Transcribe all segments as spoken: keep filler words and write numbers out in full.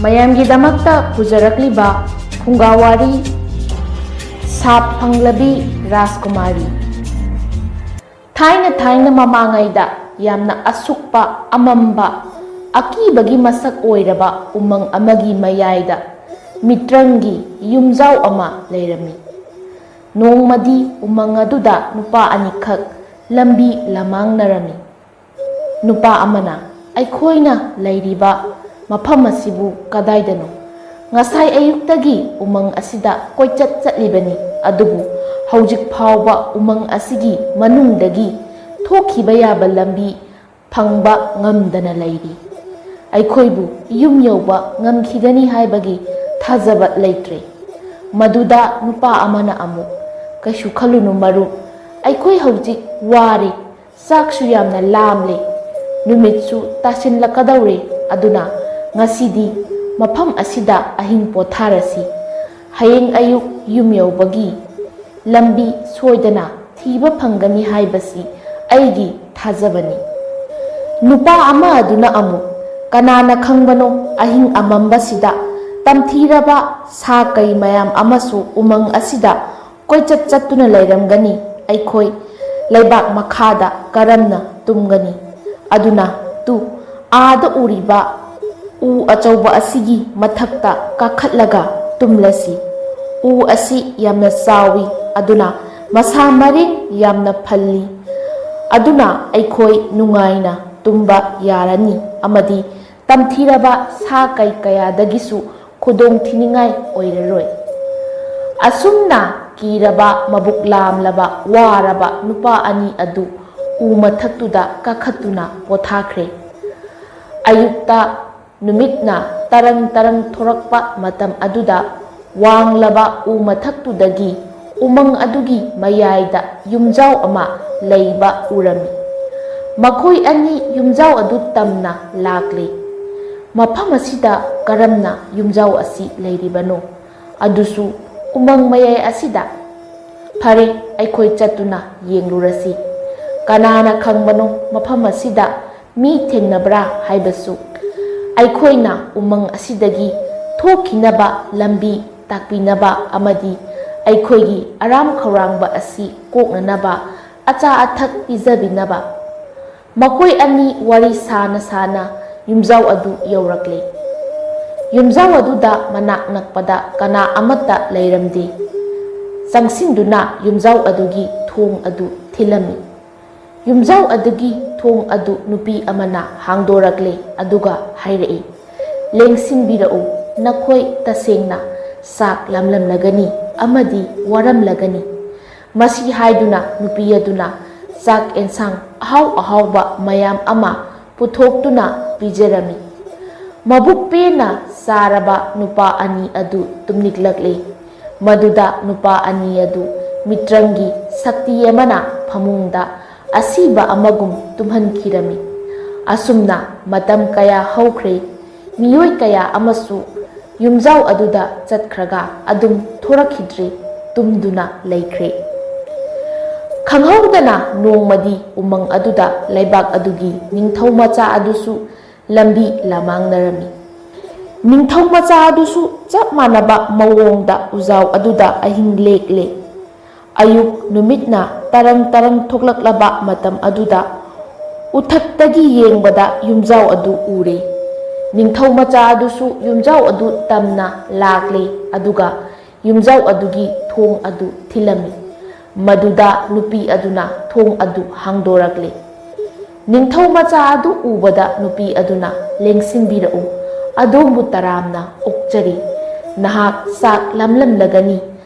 ꯃꯌꯥꯝꯒꯤꯗꯃꯛꯇ ꯄꯨꯖꯔꯛꯂꯤꯕ ꯐꯨꯡꯒꯥꯋꯥꯔꯤ, ꯁꯥꯞ ꯐꯪꯂꯕꯤ ꯔꯥꯖꯀꯨꯃꯥꯔꯤ꯫ ꯊꯥꯏꯅ ꯊꯥꯏꯅ ꯃꯃꯥꯡꯉꯩꯗ ꯌꯥꯝꯅ ꯑꯁꯨꯛꯄ, ꯑꯃꯝꯕ, ꯑꯀꯤꯕꯒꯤ ꯃꯁꯛ ꯑꯣꯏꯔꯕ ꯎꯃꯪ ꯑꯃꯒꯤ ꯃꯌꯥꯏꯗ ꯃꯤꯇ꯭ꯔꯪꯒꯤ ꯌꯨꯝꯖꯥꯎ ꯑꯃ ꯂꯩꯔꯝꯃꯤ꯫ ꯅꯣꯡꯃꯗꯤ ꯎꯃꯪ ꯑꯗꯨꯗ ꯅꯨꯄꯥ ꯑꯅꯤꯈꯛ ꯂꯝꯕꯤ ꯂꯃꯥꯡꯅꯔꯝꯃꯤ꯫ ꯅꯨꯄꯥ ꯑꯃꯅ, "ꯑꯩꯈꯣꯏꯅ ꯂꯩꯔꯤꯕ ꯃꯐꯝ ꯑꯁꯤꯕꯨ ꯀꯗꯥꯏꯗꯅꯣ? ꯉꯁꯥꯏ ꯑꯌꯨꯛꯇꯒꯤ ꯎꯃꯪ ꯑꯁꯤꯗ ꯀꯣꯏꯆꯠ ꯆꯠꯂꯤꯕꯅꯤ, ꯑꯗꯨꯕꯨ ꯍꯧꯖꯤꯛ ꯐꯥꯎꯕ ꯎꯃꯪ ꯑꯁꯤꯒꯤ ꯃꯅꯨꯡꯗꯒꯤ ꯊꯣꯛꯈꯤꯕ ꯌꯥꯕ ꯂꯝꯕꯤ ꯐꯪꯕ ꯉꯝꯗꯅ ꯂꯩꯔꯤ꯫ ꯑꯩꯈꯣꯏꯕꯨ ꯌꯨꯝ ꯌꯧꯕ ꯉꯝꯈꯤꯒꯅꯤ ꯍꯥꯏꯕꯒꯤ ꯊꯥꯖꯕ ꯂꯩꯇ꯭ꯔꯦ꯫" ꯃꯗꯨꯗ ꯅꯨꯄꯥ ꯑꯃꯅ ꯑꯃꯨꯛ, "ꯀꯩꯁꯨ ꯈꯜꯂꯨꯅꯨ ꯃꯔꯨꯞ, ꯑꯩꯈꯣꯏ ꯍꯧꯖꯤꯛ ꯋꯥꯔꯦ, ꯆꯥꯛꯁꯨ ꯌꯥꯝꯅ ꯂꯥꯝꯂꯦ, ꯅꯨꯃꯤꯠꯁꯨ ꯇꯥꯁꯤꯜꯂꯛꯀꯗꯧꯔꯦ, ꯑꯗꯨꯅ ꯉꯁꯤꯗꯤ ꯃꯐꯝ ꯑꯁꯤꯗ ꯑꯍꯤꯡ ꯄꯣꯊꯥꯔꯁꯤ꯫ ꯍꯌꯦꯡ ꯑꯌꯨꯛ ꯌꯨꯝ ꯌꯧꯕꯒꯤ ꯂꯝꯕꯤ ꯁꯣꯏꯗꯅ ꯊꯤꯕ ꯐꯪꯒꯅꯤ ꯍꯥꯏꯕꯁꯤ ꯑꯩꯒꯤ ꯊꯥꯖꯕꯅꯤ꯫" ꯅꯨꯄꯥ ꯑꯃ ꯑꯗꯨꯅ ꯑꯃꯨꯛ, "ꯀꯅꯥꯅ ꯈꯪꯕꯅꯣ, ꯑꯍꯤꯡ ꯑꯃꯝꯕꯁꯤꯗ ꯇꯝꯊꯤꯔꯕ ꯁꯥ ꯀꯩ ꯃꯌꯥꯝ ꯑꯃꯁꯨ ꯎꯃꯪ ꯑꯁꯤꯗ ꯀꯣꯏꯆꯠ ꯆꯠꯇꯨꯅ ꯂꯩꯔꯝꯒꯅꯤ꯫ ꯑꯩꯈꯣꯏ ꯂꯩꯕꯥꯛ ꯃꯈꯥꯗ ꯀꯔꯝꯅ ꯇꯨꯝꯒꯅꯤ? ꯑꯗꯨꯅ ꯇꯨ, ꯑꯥꯗ ꯎꯔꯤꯕ ꯎ ꯑꯆꯧꯕ ꯑꯁꯤꯒꯤ ꯃꯊꯛꯇ ꯀꯥꯈꯠꯂꯒ ꯇꯨꯝꯂꯁꯤ꯫ ꯎ ꯑꯁꯤ ꯌꯥꯝꯅ ꯆꯥꯎꯏ, ꯑꯗꯨꯅ ꯃꯁꯥ ꯃꯔꯦꯡ ꯌꯥꯝꯅ ꯐꯜꯂꯤ꯫ ꯑꯗꯨꯅ ꯑꯩꯈꯣꯏ ꯅꯨꯡꯉꯥꯏꯅ ꯇꯨꯝꯕ ꯌꯥꯔꯅꯤ ꯑꯃꯗꯤ ꯇꯝꯊꯤꯔꯕ ꯁꯥ ꯀꯩ ꯀꯌꯥꯗꯒꯤꯁꯨ ꯈꯨꯗꯣꯡ ꯊꯤꯅꯤꯡꯉꯥꯏ ꯑꯣꯏꯔꯔꯣꯏ꯫" ꯑꯁꯨꯝꯅ ꯀꯤꯔꯕ, ꯃꯕꯨꯛ ꯂꯥꯝꯂꯕ, ꯋꯥꯔꯕ ꯅꯨꯄꯥ ꯑꯅꯤ ꯑꯗꯨ ꯎ ꯃꯊꯛꯇꯨꯗ ꯀꯥꯈꯠꯇꯨꯅ ꯄꯣꯊꯥꯈ꯭ꯔꯦ꯫ ꯑꯌꯨꯛꯇ ꯅꯨꯃꯤꯠꯅ ꯇꯔꯪ ꯇꯔꯪ ꯊꯣꯔꯛꯄ ꯃꯇꯝ ꯑꯗꯨꯗ, ꯋꯥꯡꯂꯕ ꯎ ꯃꯊꯛꯇꯨꯗꯒꯤ ꯎꯃꯪ ꯑꯗꯨꯒꯤ ꯃꯌꯥꯏꯗ ꯌꯨꯝꯖꯥꯎ ꯑꯃ ꯂꯩꯕ ꯎꯔꯝꯃꯤ꯫ ꯃꯈꯣꯏ ꯑꯅꯤ ꯌꯨꯝꯖꯥꯎ ꯑꯗꯨ ꯇꯝꯅ ꯂꯥꯛꯂꯤ꯫ "ꯃꯐꯝ ꯑꯁꯤꯗ ꯀꯔꯝꯅ ꯌꯨꯝꯖꯥꯎ ꯑꯁꯤ ꯂꯩꯔꯤꯕꯅꯣ? ꯑꯗꯨꯁꯨ ꯎꯃꯪ ꯃꯌꯥꯏ ꯑꯁꯤꯗ? ꯐꯔꯦ, ꯑꯩꯈꯣꯏ ꯆꯠꯇꯨꯅ ꯌꯦꯡꯂꯨꯔꯁꯤ꯫ ꯀꯅꯥꯅ ꯈꯪꯕꯅꯣ, ꯃꯐꯝ ꯑꯁꯤꯗ ꯃꯤ ꯊꯦꯡꯅꯕ꯭ꯔꯥ ꯍꯥꯏꯕꯁꯨ꯫" ꯑꯩꯈꯣꯏꯅ ꯎꯃꯪ ꯑꯁꯤꯗꯒꯤ ꯊꯣꯛꯈꯤꯅꯕ ꯂꯝꯕꯤ ꯇꯥꯛꯄꯤꯅꯕ ꯑꯃꯗꯤ ꯑꯩꯈꯣꯏꯒꯤ ꯑꯔꯥꯝ ꯈꯧꯔꯥꯡꯕ ꯑꯁꯤ ꯀꯣꯛꯅꯅꯕ ꯑꯆꯥ ꯑꯊꯛ ꯄꯤꯖꯕꯤꯅꯕ꯫ ꯃꯈꯣꯏ ꯑꯅꯤ ꯋꯥꯔꯤ ꯁꯥꯅ ꯁꯥꯅ ꯌꯨꯝꯖꯥꯎ ꯑꯗꯨ ꯌꯧꯔꯛꯂꯦ꯫ ꯌꯨꯝꯖꯥꯎ ꯑꯗꯨꯗ ꯃꯅꯥꯛ ꯅꯛꯄꯗ ꯀꯅꯥ ꯑꯃꯠꯇ ꯂꯩꯔꯝꯗꯦ꯫ ꯆꯪꯁꯤꯟꯗꯨꯅ ꯌꯨꯝꯖꯥꯎ ꯑꯗꯨꯒꯤ ꯊꯣꯡ ꯑꯗꯨ ꯊꯤꯜꯂꯝꯃꯤ꯫ ꯌꯨꯝꯖꯥꯎ ꯑꯗꯨꯒꯤ ꯊꯣꯡ ꯑꯗꯨ ꯅꯨꯄꯤ ꯑꯃꯅ ꯍꯥꯡꯗꯣꯔꯛꯂꯦ, ꯑꯗꯨꯒ ꯍꯥꯏꯔꯛꯏ, "ꯂꯦꯡꯁꯤꯟꯕꯤꯔꯛꯎ, ꯅꯈꯣꯏ ꯇꯁꯦꯡꯅ ꯆꯥꯛ ꯂꯥꯝꯂꯝꯂꯒꯅꯤ ꯑꯃꯗꯤ ꯋꯥꯔꯝꯂꯒꯅꯤ꯫" ꯃꯁꯤ ꯍꯥꯏꯗꯨꯅ ꯅꯨꯄꯤ ꯑꯗꯨꯅ ꯆꯥꯛ ꯑꯦꯟꯁꯥꯡ ꯑꯍꯥꯎ ꯑꯍꯥꯎꯕ ꯃꯌꯥꯝ ꯑꯃ ꯄꯨꯊꯣꯛꯇꯨꯅ ꯄꯤꯖꯔꯝꯃꯤ꯫ ꯃꯕꯨꯛ ꯄꯦꯟꯅ ꯆꯥꯔꯕ ꯅꯨꯄꯥ ꯑꯅꯤ ꯑꯗꯨ ꯇꯨꯝꯅꯤꯡꯂꯛꯂꯦ꯫ ꯃꯗꯨꯗ ꯅꯨꯄꯥ ꯑꯅꯤ ꯑꯗꯨ ꯃꯤꯇ꯭ꯔꯪꯒꯤ ꯁꯛꯇꯤ ꯑꯃꯅ ꯐꯃꯨꯡꯗ ꯑꯁꯤꯕ ꯑꯃꯒꯨꯝ ꯇꯨꯝꯍꯟꯈꯤꯔꯝꯃꯤ꯫ ꯑꯁꯨꯝꯅ ꯃꯇꯝ ꯀꯌꯥ ꯍꯧꯈ꯭ꯔꯦ꯫ ꯃꯤꯑꯣꯏ ꯀꯌꯥ ꯑꯃꯁꯨ ꯌꯨꯝꯖꯥꯎ ꯑꯗꯨꯗ ꯆꯠꯈ꯭ꯔꯒ ꯑꯗꯨꯝ ꯊꯣꯔꯛꯈꯤꯗ꯭ꯔꯦ, ꯇꯨꯝꯗꯨꯅ ꯂꯩꯈ꯭ꯔꯦ꯫ ꯈꯪꯍꯧꯗꯅ ꯅꯣꯡꯃꯗꯤ ꯎꯃꯪ ꯑꯗꯨꯗ ꯂꯩꯕꯥꯛ ꯑꯗꯨꯒꯤ ꯅꯤꯡꯊꯧ ꯃꯆꯥ ꯑꯗꯨꯁꯨ ꯂꯝꯕꯤ ꯂꯃꯥꯡꯅꯔꯝꯃꯤ꯫ ꯅꯤꯡꯊꯧ ꯃꯆꯥ ꯑꯗꯨꯁꯨ ꯆꯞ ꯃꯥꯟꯅꯕ ꯃꯑꯣꯡꯗ ꯎꯖꯥꯎ ꯑꯗꯨꯗ ꯑꯍꯤꯡ ꯂꯦꯛꯂꯦ꯫ ꯑꯌꯨꯛ ꯅꯨꯃꯤꯠꯅ ꯇꯔꯪ ꯇꯔꯪ ꯊꯣꯛꯂꯛꯂꯕ ꯃꯇꯝ ꯑꯗꯨꯗ ꯎꯊꯛꯇꯒꯤ ꯌꯦꯡꯕꯗ ꯌꯨꯝꯖꯥꯎ ꯑꯗꯨ ꯎꯔꯦ꯫ ꯅꯤꯡꯊꯧ ꯃꯆꯥ ꯑꯗꯨꯁꯨ ꯌꯨꯝꯖꯥꯎ ꯑꯗꯨ ꯇꯝꯅ ꯂꯥꯛꯂꯦ, ꯑꯗꯨꯒ ꯌꯨꯝꯖꯥꯎ ꯑꯗꯨꯒꯤ ꯊꯣꯡ ꯑꯗꯨ ꯊꯤꯜꯂꯝꯃꯤ꯫ ꯃꯗꯨꯗ ꯅꯨꯄꯤ ꯑꯗꯨꯅ ꯊꯣꯡ ꯑꯗꯨ ꯍꯥꯡꯗꯣꯔꯛꯂꯦ꯫ ꯅꯤꯡꯊꯧ ꯃꯆꯥ ꯑꯗꯨ ꯎꯕꯗ ꯅꯨꯄꯤ ꯑꯗꯨꯅ, "ꯂꯦꯡꯁꯤꯟꯕꯤꯔꯛꯎ, ꯑꯗꯣꯝꯕꯨ ꯇꯔꯥꯝꯅ ꯑꯣꯛꯆꯔꯤ꯫ ꯅꯍꯥꯛ ꯆꯥꯛ ꯂꯥꯝꯂꯝꯂꯒꯅꯤ,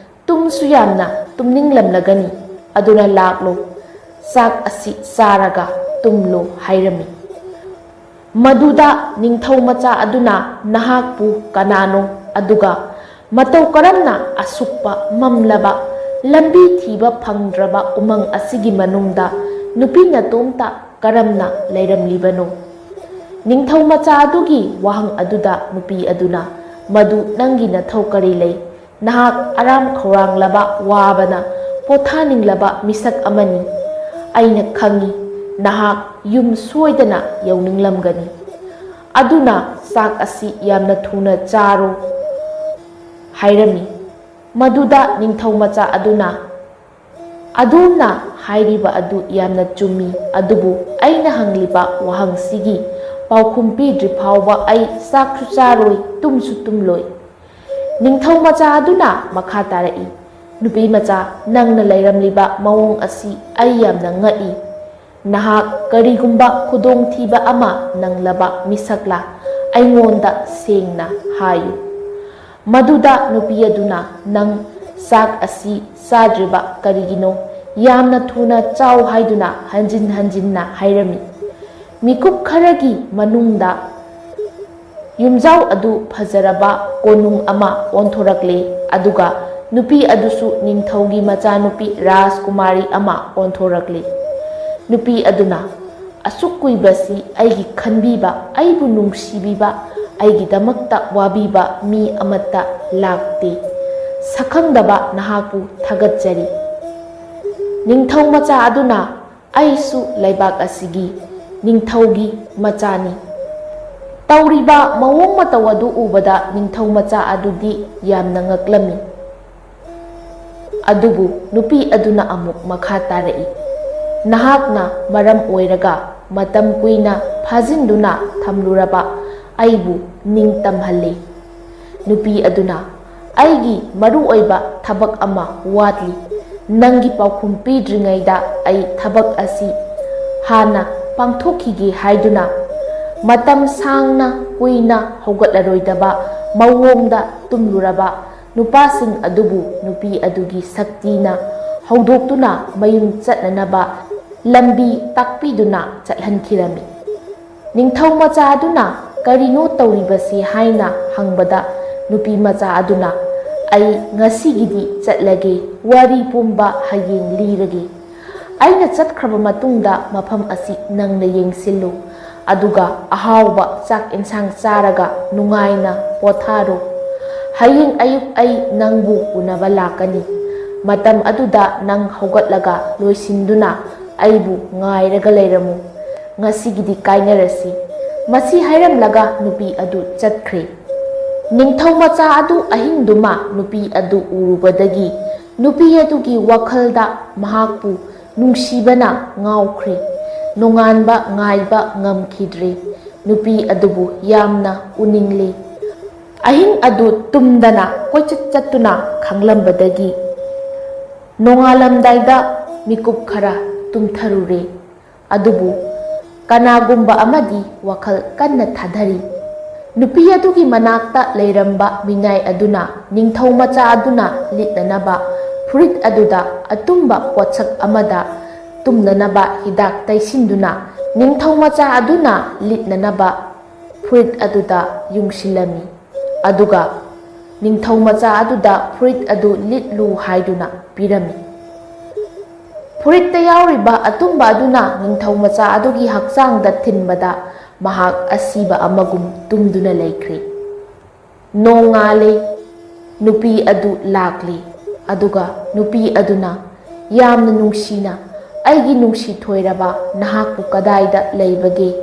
ꯇꯨꯝꯁꯨ ꯌꯥꯝꯅ ꯇꯨꯝꯅꯤꯡꯂꯝꯂꯒꯅꯤ, ꯑꯗꯨꯅ ꯂꯥꯛꯂꯣ, ꯆꯥꯛ ꯑꯁꯤ ꯆꯥꯔꯒ ꯇꯨꯝꯂꯣ" ꯍꯥꯏꯔꯝꯃꯤ꯫ ꯃꯗꯨꯗ ꯅꯤꯡꯊꯧ ꯃꯆꯥ ꯑꯗꯨꯅ, "ꯅꯍꯥꯛꯄꯨ ꯀꯅꯥꯅꯣ? ꯑꯗꯨꯒ ꯃꯇꯧ ꯀꯔꯝꯅ ꯑꯁꯨꯛꯄ ꯃꯝꯂꯕ, ꯂꯝꯕꯤ ꯊꯤꯕ ꯐꯪꯗ꯭ꯔꯕ ꯎꯃꯪ ꯑꯁꯤꯒꯤ ꯃꯅꯨꯡꯗ ꯅꯨꯄꯤ ꯅꯇꯣꯝꯇ ꯀꯔꯝꯅ ꯂꯩꯔꯝꯂꯤꯕꯅꯣ?" ꯅꯤꯡꯊꯧ ꯃꯆꯥ ꯑꯗꯨꯒꯤ ꯋꯥꯍꯪ ꯑꯗꯨꯗ ꯅꯨꯄꯤ ꯑꯗꯨꯅ, "ꯃꯗꯨ ꯅꯪꯒꯤ ꯅꯊꯧ ꯀꯔꯤ ꯂꯩ? ꯅꯍꯥꯛ ꯑꯔꯥꯝ ꯈꯧꯔꯥꯡꯂꯕ, ꯋꯥꯕꯅ ꯄꯣꯊꯥꯅꯤꯡꯂꯕ ꯃꯤꯁꯛ ꯑꯃꯅꯤ꯫ ꯑꯩꯅ ꯈꯪꯏ, ꯅꯍꯥꯛ ꯌꯨꯝ ꯁꯣꯏꯗꯅ ꯌꯧꯅꯤꯡꯂꯝꯒꯅꯤ꯫ ꯑꯗꯨꯅ ꯆꯥꯛ ꯑꯁꯤ ꯌꯥꯝꯅ ꯊꯨꯅ ꯆꯥꯔꯣ ꯍꯥꯏꯔꯝꯃꯤ꯫ ꯃꯗꯨꯗ ꯅꯤꯡꯊꯧ ꯃꯆꯥ ꯑꯗꯨꯅ, "ꯑꯗꯣꯝꯅ ꯍꯥꯏꯔꯤꯕ ꯑꯗꯨ ꯌꯥꯝꯅ ꯆꯨꯝꯃꯤ, ꯑꯗꯨꯕꯨ ꯑꯩꯅ ꯍꯪꯂꯤꯕ ꯋꯥꯍꯪꯁꯤꯒꯤ ꯄꯥꯎꯈꯨꯝ ꯄꯤꯗ꯭ꯔꯤ ꯐꯥꯎꯕ ꯑꯩ ꯆꯥꯛꯁꯨ ꯆꯥꯔꯣꯏ, ꯇꯨꯝꯁꯨ ꯇꯨꯝꯂꯣꯏ꯫" ꯅꯤꯡꯊꯧ ꯃꯆꯥ ꯑꯗꯨꯅ ꯃꯈꯥ ꯇꯥꯔꯛꯏ, "ꯅꯨꯄꯤ ꯃꯆꯥ, ꯅꯪꯅ ꯂꯩꯔꯝꯂꯤꯕ ꯃꯑꯣꯡ ꯑꯁꯤ ꯑꯩ ꯌꯥꯝꯅ ꯉꯛꯏ꯫ ꯅꯍꯥꯛ ꯀꯔꯤꯒꯨꯝꯕ ꯈꯨꯗꯣꯡꯊꯤꯕ ꯑꯃ ꯅꯪꯂꯕ ꯃꯤꯁꯛꯂꯥ? ꯑꯩꯉꯣꯟꯗ ꯁꯦꯡꯅ ꯍꯥꯏꯌꯨ꯫" ꯃꯗꯨꯗ ꯅꯨꯄꯤ ꯑꯗꯨꯅ, "ꯅꯪ ꯆꯥꯛ ꯑꯁꯤ ꯆꯥꯗ꯭ꯔꯤꯕ ꯀꯔꯤꯒꯤꯅꯣ? ꯌꯥꯝꯅ ꯊꯨꯅ ꯆꯥꯎ" ꯍꯥꯏꯗꯨꯅ ꯍꯟꯖꯤꯟ ꯍꯟꯖꯤꯟꯅ ꯍꯥꯏꯔꯝꯃꯤ꯫ ꯃꯤꯀꯨꯞ ꯈꯔꯒꯤ ꯃꯅꯨꯡꯗ ꯌꯨꯝꯖꯥꯎ ꯑꯗꯨ ꯐꯖꯔꯕ ꯀꯣꯅꯨꯡ ꯑꯃ ꯑꯣꯟꯊꯣꯔꯛꯂꯦ, ꯑꯗꯨꯒ ꯅꯨꯄꯤ ꯑꯗꯨꯁꯨ ꯅꯤꯡꯊꯧꯒꯤ ꯃꯆꯥꯅꯨꯄꯤ ꯔꯥꯖꯀꯨꯃꯥꯔꯤ ꯑꯃ ꯑꯣꯟꯊꯣꯔꯛꯂꯦ꯫ ꯅꯨꯄꯤ ꯑꯗꯨꯅ, "ꯑꯁꯨꯛ ꯀꯨꯏꯕꯁꯤ ꯑꯩꯒꯤ ꯈꯟꯕꯤꯕ, ꯑꯩꯕꯨ ꯅꯨꯡꯁꯤꯕꯤꯕ, ꯑꯩꯒꯤꯗꯃꯛꯇ ꯋꯥꯕꯤꯕ ꯃꯤ ꯑꯃꯠꯇ ꯂꯥꯛꯇꯦ꯫ ꯁꯛꯈꯪꯗꯕ ꯅꯍꯥꯛꯄꯨ ꯊꯥꯒꯠꯆꯔꯤ꯫" ꯅꯤꯡꯊꯧ ꯃꯆꯥ ꯑꯗꯨꯅ, "ꯑꯩꯁꯨ ꯂꯩꯕꯥꯛ ꯑꯁꯤꯒꯤ ꯅꯤꯡꯊꯧꯒꯤ ꯃꯆꯥꯅꯤ꯫" ꯇꯧꯔꯤꯕ ꯃꯑꯣꯡ ꯃꯇꯧ ꯑꯗꯨ ꯎꯕꯗ ꯅꯤꯡꯊꯧ ꯃꯆꯥ ꯑꯗꯨꯗꯤ ꯌꯥꯝꯅ ꯉꯛꯂꯝꯃꯤ꯫ ꯑꯗꯨꯕꯨ ꯅꯨꯄꯤ ꯑꯗꯨꯅ ꯑꯃꯨꯛ ꯃꯈꯥ ꯇꯥꯔꯛꯏ, "ꯅꯍꯥꯛꯅ ꯃꯔꯝ ꯑꯣꯏꯔꯒ ꯃꯇꯝ ꯀꯨꯏꯅ ꯐꯥꯖꯤꯟꯗꯨꯅ ꯊꯝꯂꯨꯔꯕ ꯑꯩꯕꯨ ꯅꯤꯡꯇꯝꯍꯜꯂꯤ꯫" ꯅꯨꯄꯤ ꯑꯗꯨꯅ, "ꯑꯩꯒꯤ ꯃꯔꯨꯑꯣꯏꯕ ꯊꯕꯛ ꯑꯃ ꯋꯥꯠꯂꯤ꯫ ꯅꯪꯒꯤ ꯄꯥꯎꯈꯨꯝ ꯄꯤꯗ꯭ꯔꯤꯉꯩꯗ ꯑꯩ ꯊꯕꯛ ꯑꯁꯤ ꯍꯥꯟꯅ ꯄꯥꯡꯊꯣꯛꯈꯤꯒꯦ" ꯍꯥꯏꯗꯨꯅ ꯃꯇꯝ ꯁꯥꯡꯅ ꯀꯨꯏꯅ ꯍꯧꯒꯠꯂꯔꯣꯏꯗꯕ ꯃꯑꯣꯡꯗ ꯇꯨꯝꯂꯨꯔꯕ ꯅꯨꯄꯥꯁꯤꯡ ꯑꯗꯨꯕꯨ ꯅꯨꯄꯤ ꯑꯗꯨꯒꯤ ꯁꯛꯇꯤꯅ ꯍꯧꯗꯣꯛꯇꯨꯅ ꯃꯌꯨꯝ ꯆꯠꯅꯅꯕ ꯂꯝꯕꯤ ꯇꯥꯛꯄꯤꯗꯨꯅ ꯆꯠꯍꯟꯈꯤꯔꯝꯃꯤ꯫ ꯅꯤꯡꯊꯧ ꯃꯆꯥ ꯑꯗꯨꯅ, "ꯀꯔꯤꯅꯣ ꯇꯧꯔꯤꯕꯁꯤ?" ꯍꯥꯏꯅ ꯍꯪꯕꯗ, ꯅꯨꯄꯤ ꯃꯆꯥ ꯑꯗꯨꯅ, "ꯑꯩ ꯉꯁꯤꯒꯤꯗꯤ ꯆꯠꯂꯒꯦ, ꯋꯥꯔꯤ ꯄꯨꯝꯕ ꯍꯌꯦꯡ ꯂꯤꯔꯒꯦ꯫ ꯑꯩꯅ ꯆꯠꯈ꯭ꯔꯕ ꯃꯇꯨꯡꯗ ꯃꯐꯝ ꯑꯁꯤ ꯅꯪꯅ ꯌꯦꯡꯁꯤꯜꯂꯨ, ꯑꯗꯨꯒ ꯑꯍꯥꯎꯕ ꯆꯥꯛ ꯏꯟꯁꯥꯡ ꯆꯥꯔꯒ ꯅꯨꯡꯉꯥꯏꯅ ꯄꯣꯊꯥꯔꯣ꯫ ꯍꯌꯦꯡ ꯑꯌꯨꯛ ꯑꯩ ꯅꯪꯕꯨ ꯎꯅꯕ ꯂꯥꯛꯀꯅꯤ꯫ ꯃꯇꯝ ꯑꯗꯨꯗ ꯅꯪ ꯍꯧꯒꯠꯂꯒ ꯂꯣꯏꯁꯤꯟꯗꯨꯅ ꯑꯩꯕꯨ ꯉꯥꯏꯔꯒ ꯂꯩꯔꯝꯃꯨ꯫ ꯉꯁꯤꯒꯤꯗꯤ ꯀꯥꯏꯅꯔꯁꯤ꯫ ꯃꯁꯤ ꯍꯥꯏꯔꯝꯂꯒ ꯅꯨꯄꯤ ꯑꯗꯨ ꯆꯠꯈ꯭ꯔꯦ꯫ ꯅꯤꯡꯊꯧ ꯃꯆꯥ ꯑꯗꯨ ꯑꯍꯤꯡꯗꯨꯃ ꯅꯨꯄꯤ ꯑꯗꯨ ꯎꯔꯨꯕꯗꯒꯤ ꯅꯨꯄꯤ ꯑꯗꯨꯒꯤ ꯋꯥꯈꯜꯗ ꯃꯍꯥꯛꯄꯨ ꯅꯨꯡꯁꯤꯕꯅ ꯉꯥꯎꯈ꯭ꯔꯦ꯫ ꯅꯣꯡꯉꯥꯟꯕ ꯉꯥꯏꯕ ꯉꯝꯈꯤꯗ꯭ꯔꯦ꯫ ꯅꯨꯄꯤ ꯑꯗꯨꯕꯨ ꯌꯥꯝꯅ ꯎꯅꯤꯡꯂꯦ꯫ ꯑꯍꯤꯡ ꯑꯗꯨ ꯇꯨꯝꯗꯅ ꯀꯣꯏꯆꯠ ꯆꯠꯇꯨꯅ ꯈꯥꯡꯂꯝꯕꯗꯒꯤ ꯅꯣꯡꯉꯥꯜꯂꯝꯗꯥꯏꯗ ꯃꯤꯀꯨꯞ ꯈꯔ ꯇꯨꯝꯊꯔꯨꯔꯦ꯫ ꯑꯗꯨꯕꯨ ꯀꯅꯥꯒꯨꯝꯕ ꯑꯃꯗꯤ ꯋꯥꯈꯜ ꯀꯟꯅ ꯊꯥꯗꯔꯤ꯫ ꯅꯨꯄꯤ ꯑꯗꯨꯒꯤ ꯃꯅꯥꯛꯇ ꯂꯩꯔꯝꯕ ꯃꯤꯅꯥꯏ ꯑꯗꯨꯅ ꯅꯤꯡꯊꯧ ꯃꯆꯥ ꯑꯗꯨꯅ ꯂꯤꯠꯅꯅꯕ ꯐꯨꯔꯤꯠ ꯑꯗꯨꯗ ꯑꯇꯨꯝꯕ ꯄꯣꯠꯁꯛ ꯑꯃꯗ ꯇꯨꯝꯅꯅꯕ ꯍꯤꯗꯥꯛ ꯇꯩꯁꯤꯟꯗꯨꯅ ꯅꯤꯡꯊꯧ ꯃꯆꯥ ꯑꯗꯨꯅ ꯂꯤꯠꯅꯅꯕ ꯐꯨꯔꯤꯠ ꯑꯗꯨꯗ ꯌꯨꯡꯁꯤꯜꯂꯝꯃꯤ꯫ ꯑꯗꯨꯒ ꯅꯤꯡꯊꯧ ꯃꯆꯥ ꯑꯗꯨꯗ ꯐꯨꯔꯤꯠ ꯑꯗꯨ ꯂꯤꯠꯂꯨ ꯍꯥꯏꯗꯨꯅ ꯄꯤꯔꯝꯃꯤ꯫ ꯐꯨꯔꯤꯠꯇ ꯌꯥꯎꯔꯤꯕ ꯑꯇꯨꯝꯕ ꯑꯗꯨꯅ ꯅꯤꯡꯊꯧ ꯃꯆꯥ ꯑꯗꯨꯒꯤ ꯍꯛꯆꯥꯡꯗ ꯊꯤꯟꯕꯗ ꯃꯍꯥꯛ ꯑꯁꯤꯕ ꯑꯃꯒꯨꯝ ꯇꯨꯝꯗꯨꯅ ꯂꯩꯈ꯭ꯔꯦ꯫ ꯅꯣꯡꯉꯥꯜꯂꯦ꯫ ꯅꯨꯄꯤ ꯑꯗꯨ ꯂꯥꯛꯂꯦ꯫ ꯑꯗꯨꯒ ꯅꯨꯄꯤ ꯑꯗꯨꯅ ꯌꯥꯝꯅ ꯅꯨꯡꯁꯤꯅ, "ꯑꯩꯒꯤ ꯅꯨꯡꯁꯤ ꯊꯣꯏꯔꯕ, ꯅꯍꯥꯛꯄꯨ ꯀꯗꯥꯏꯗ ꯂꯩꯕꯒꯦ?"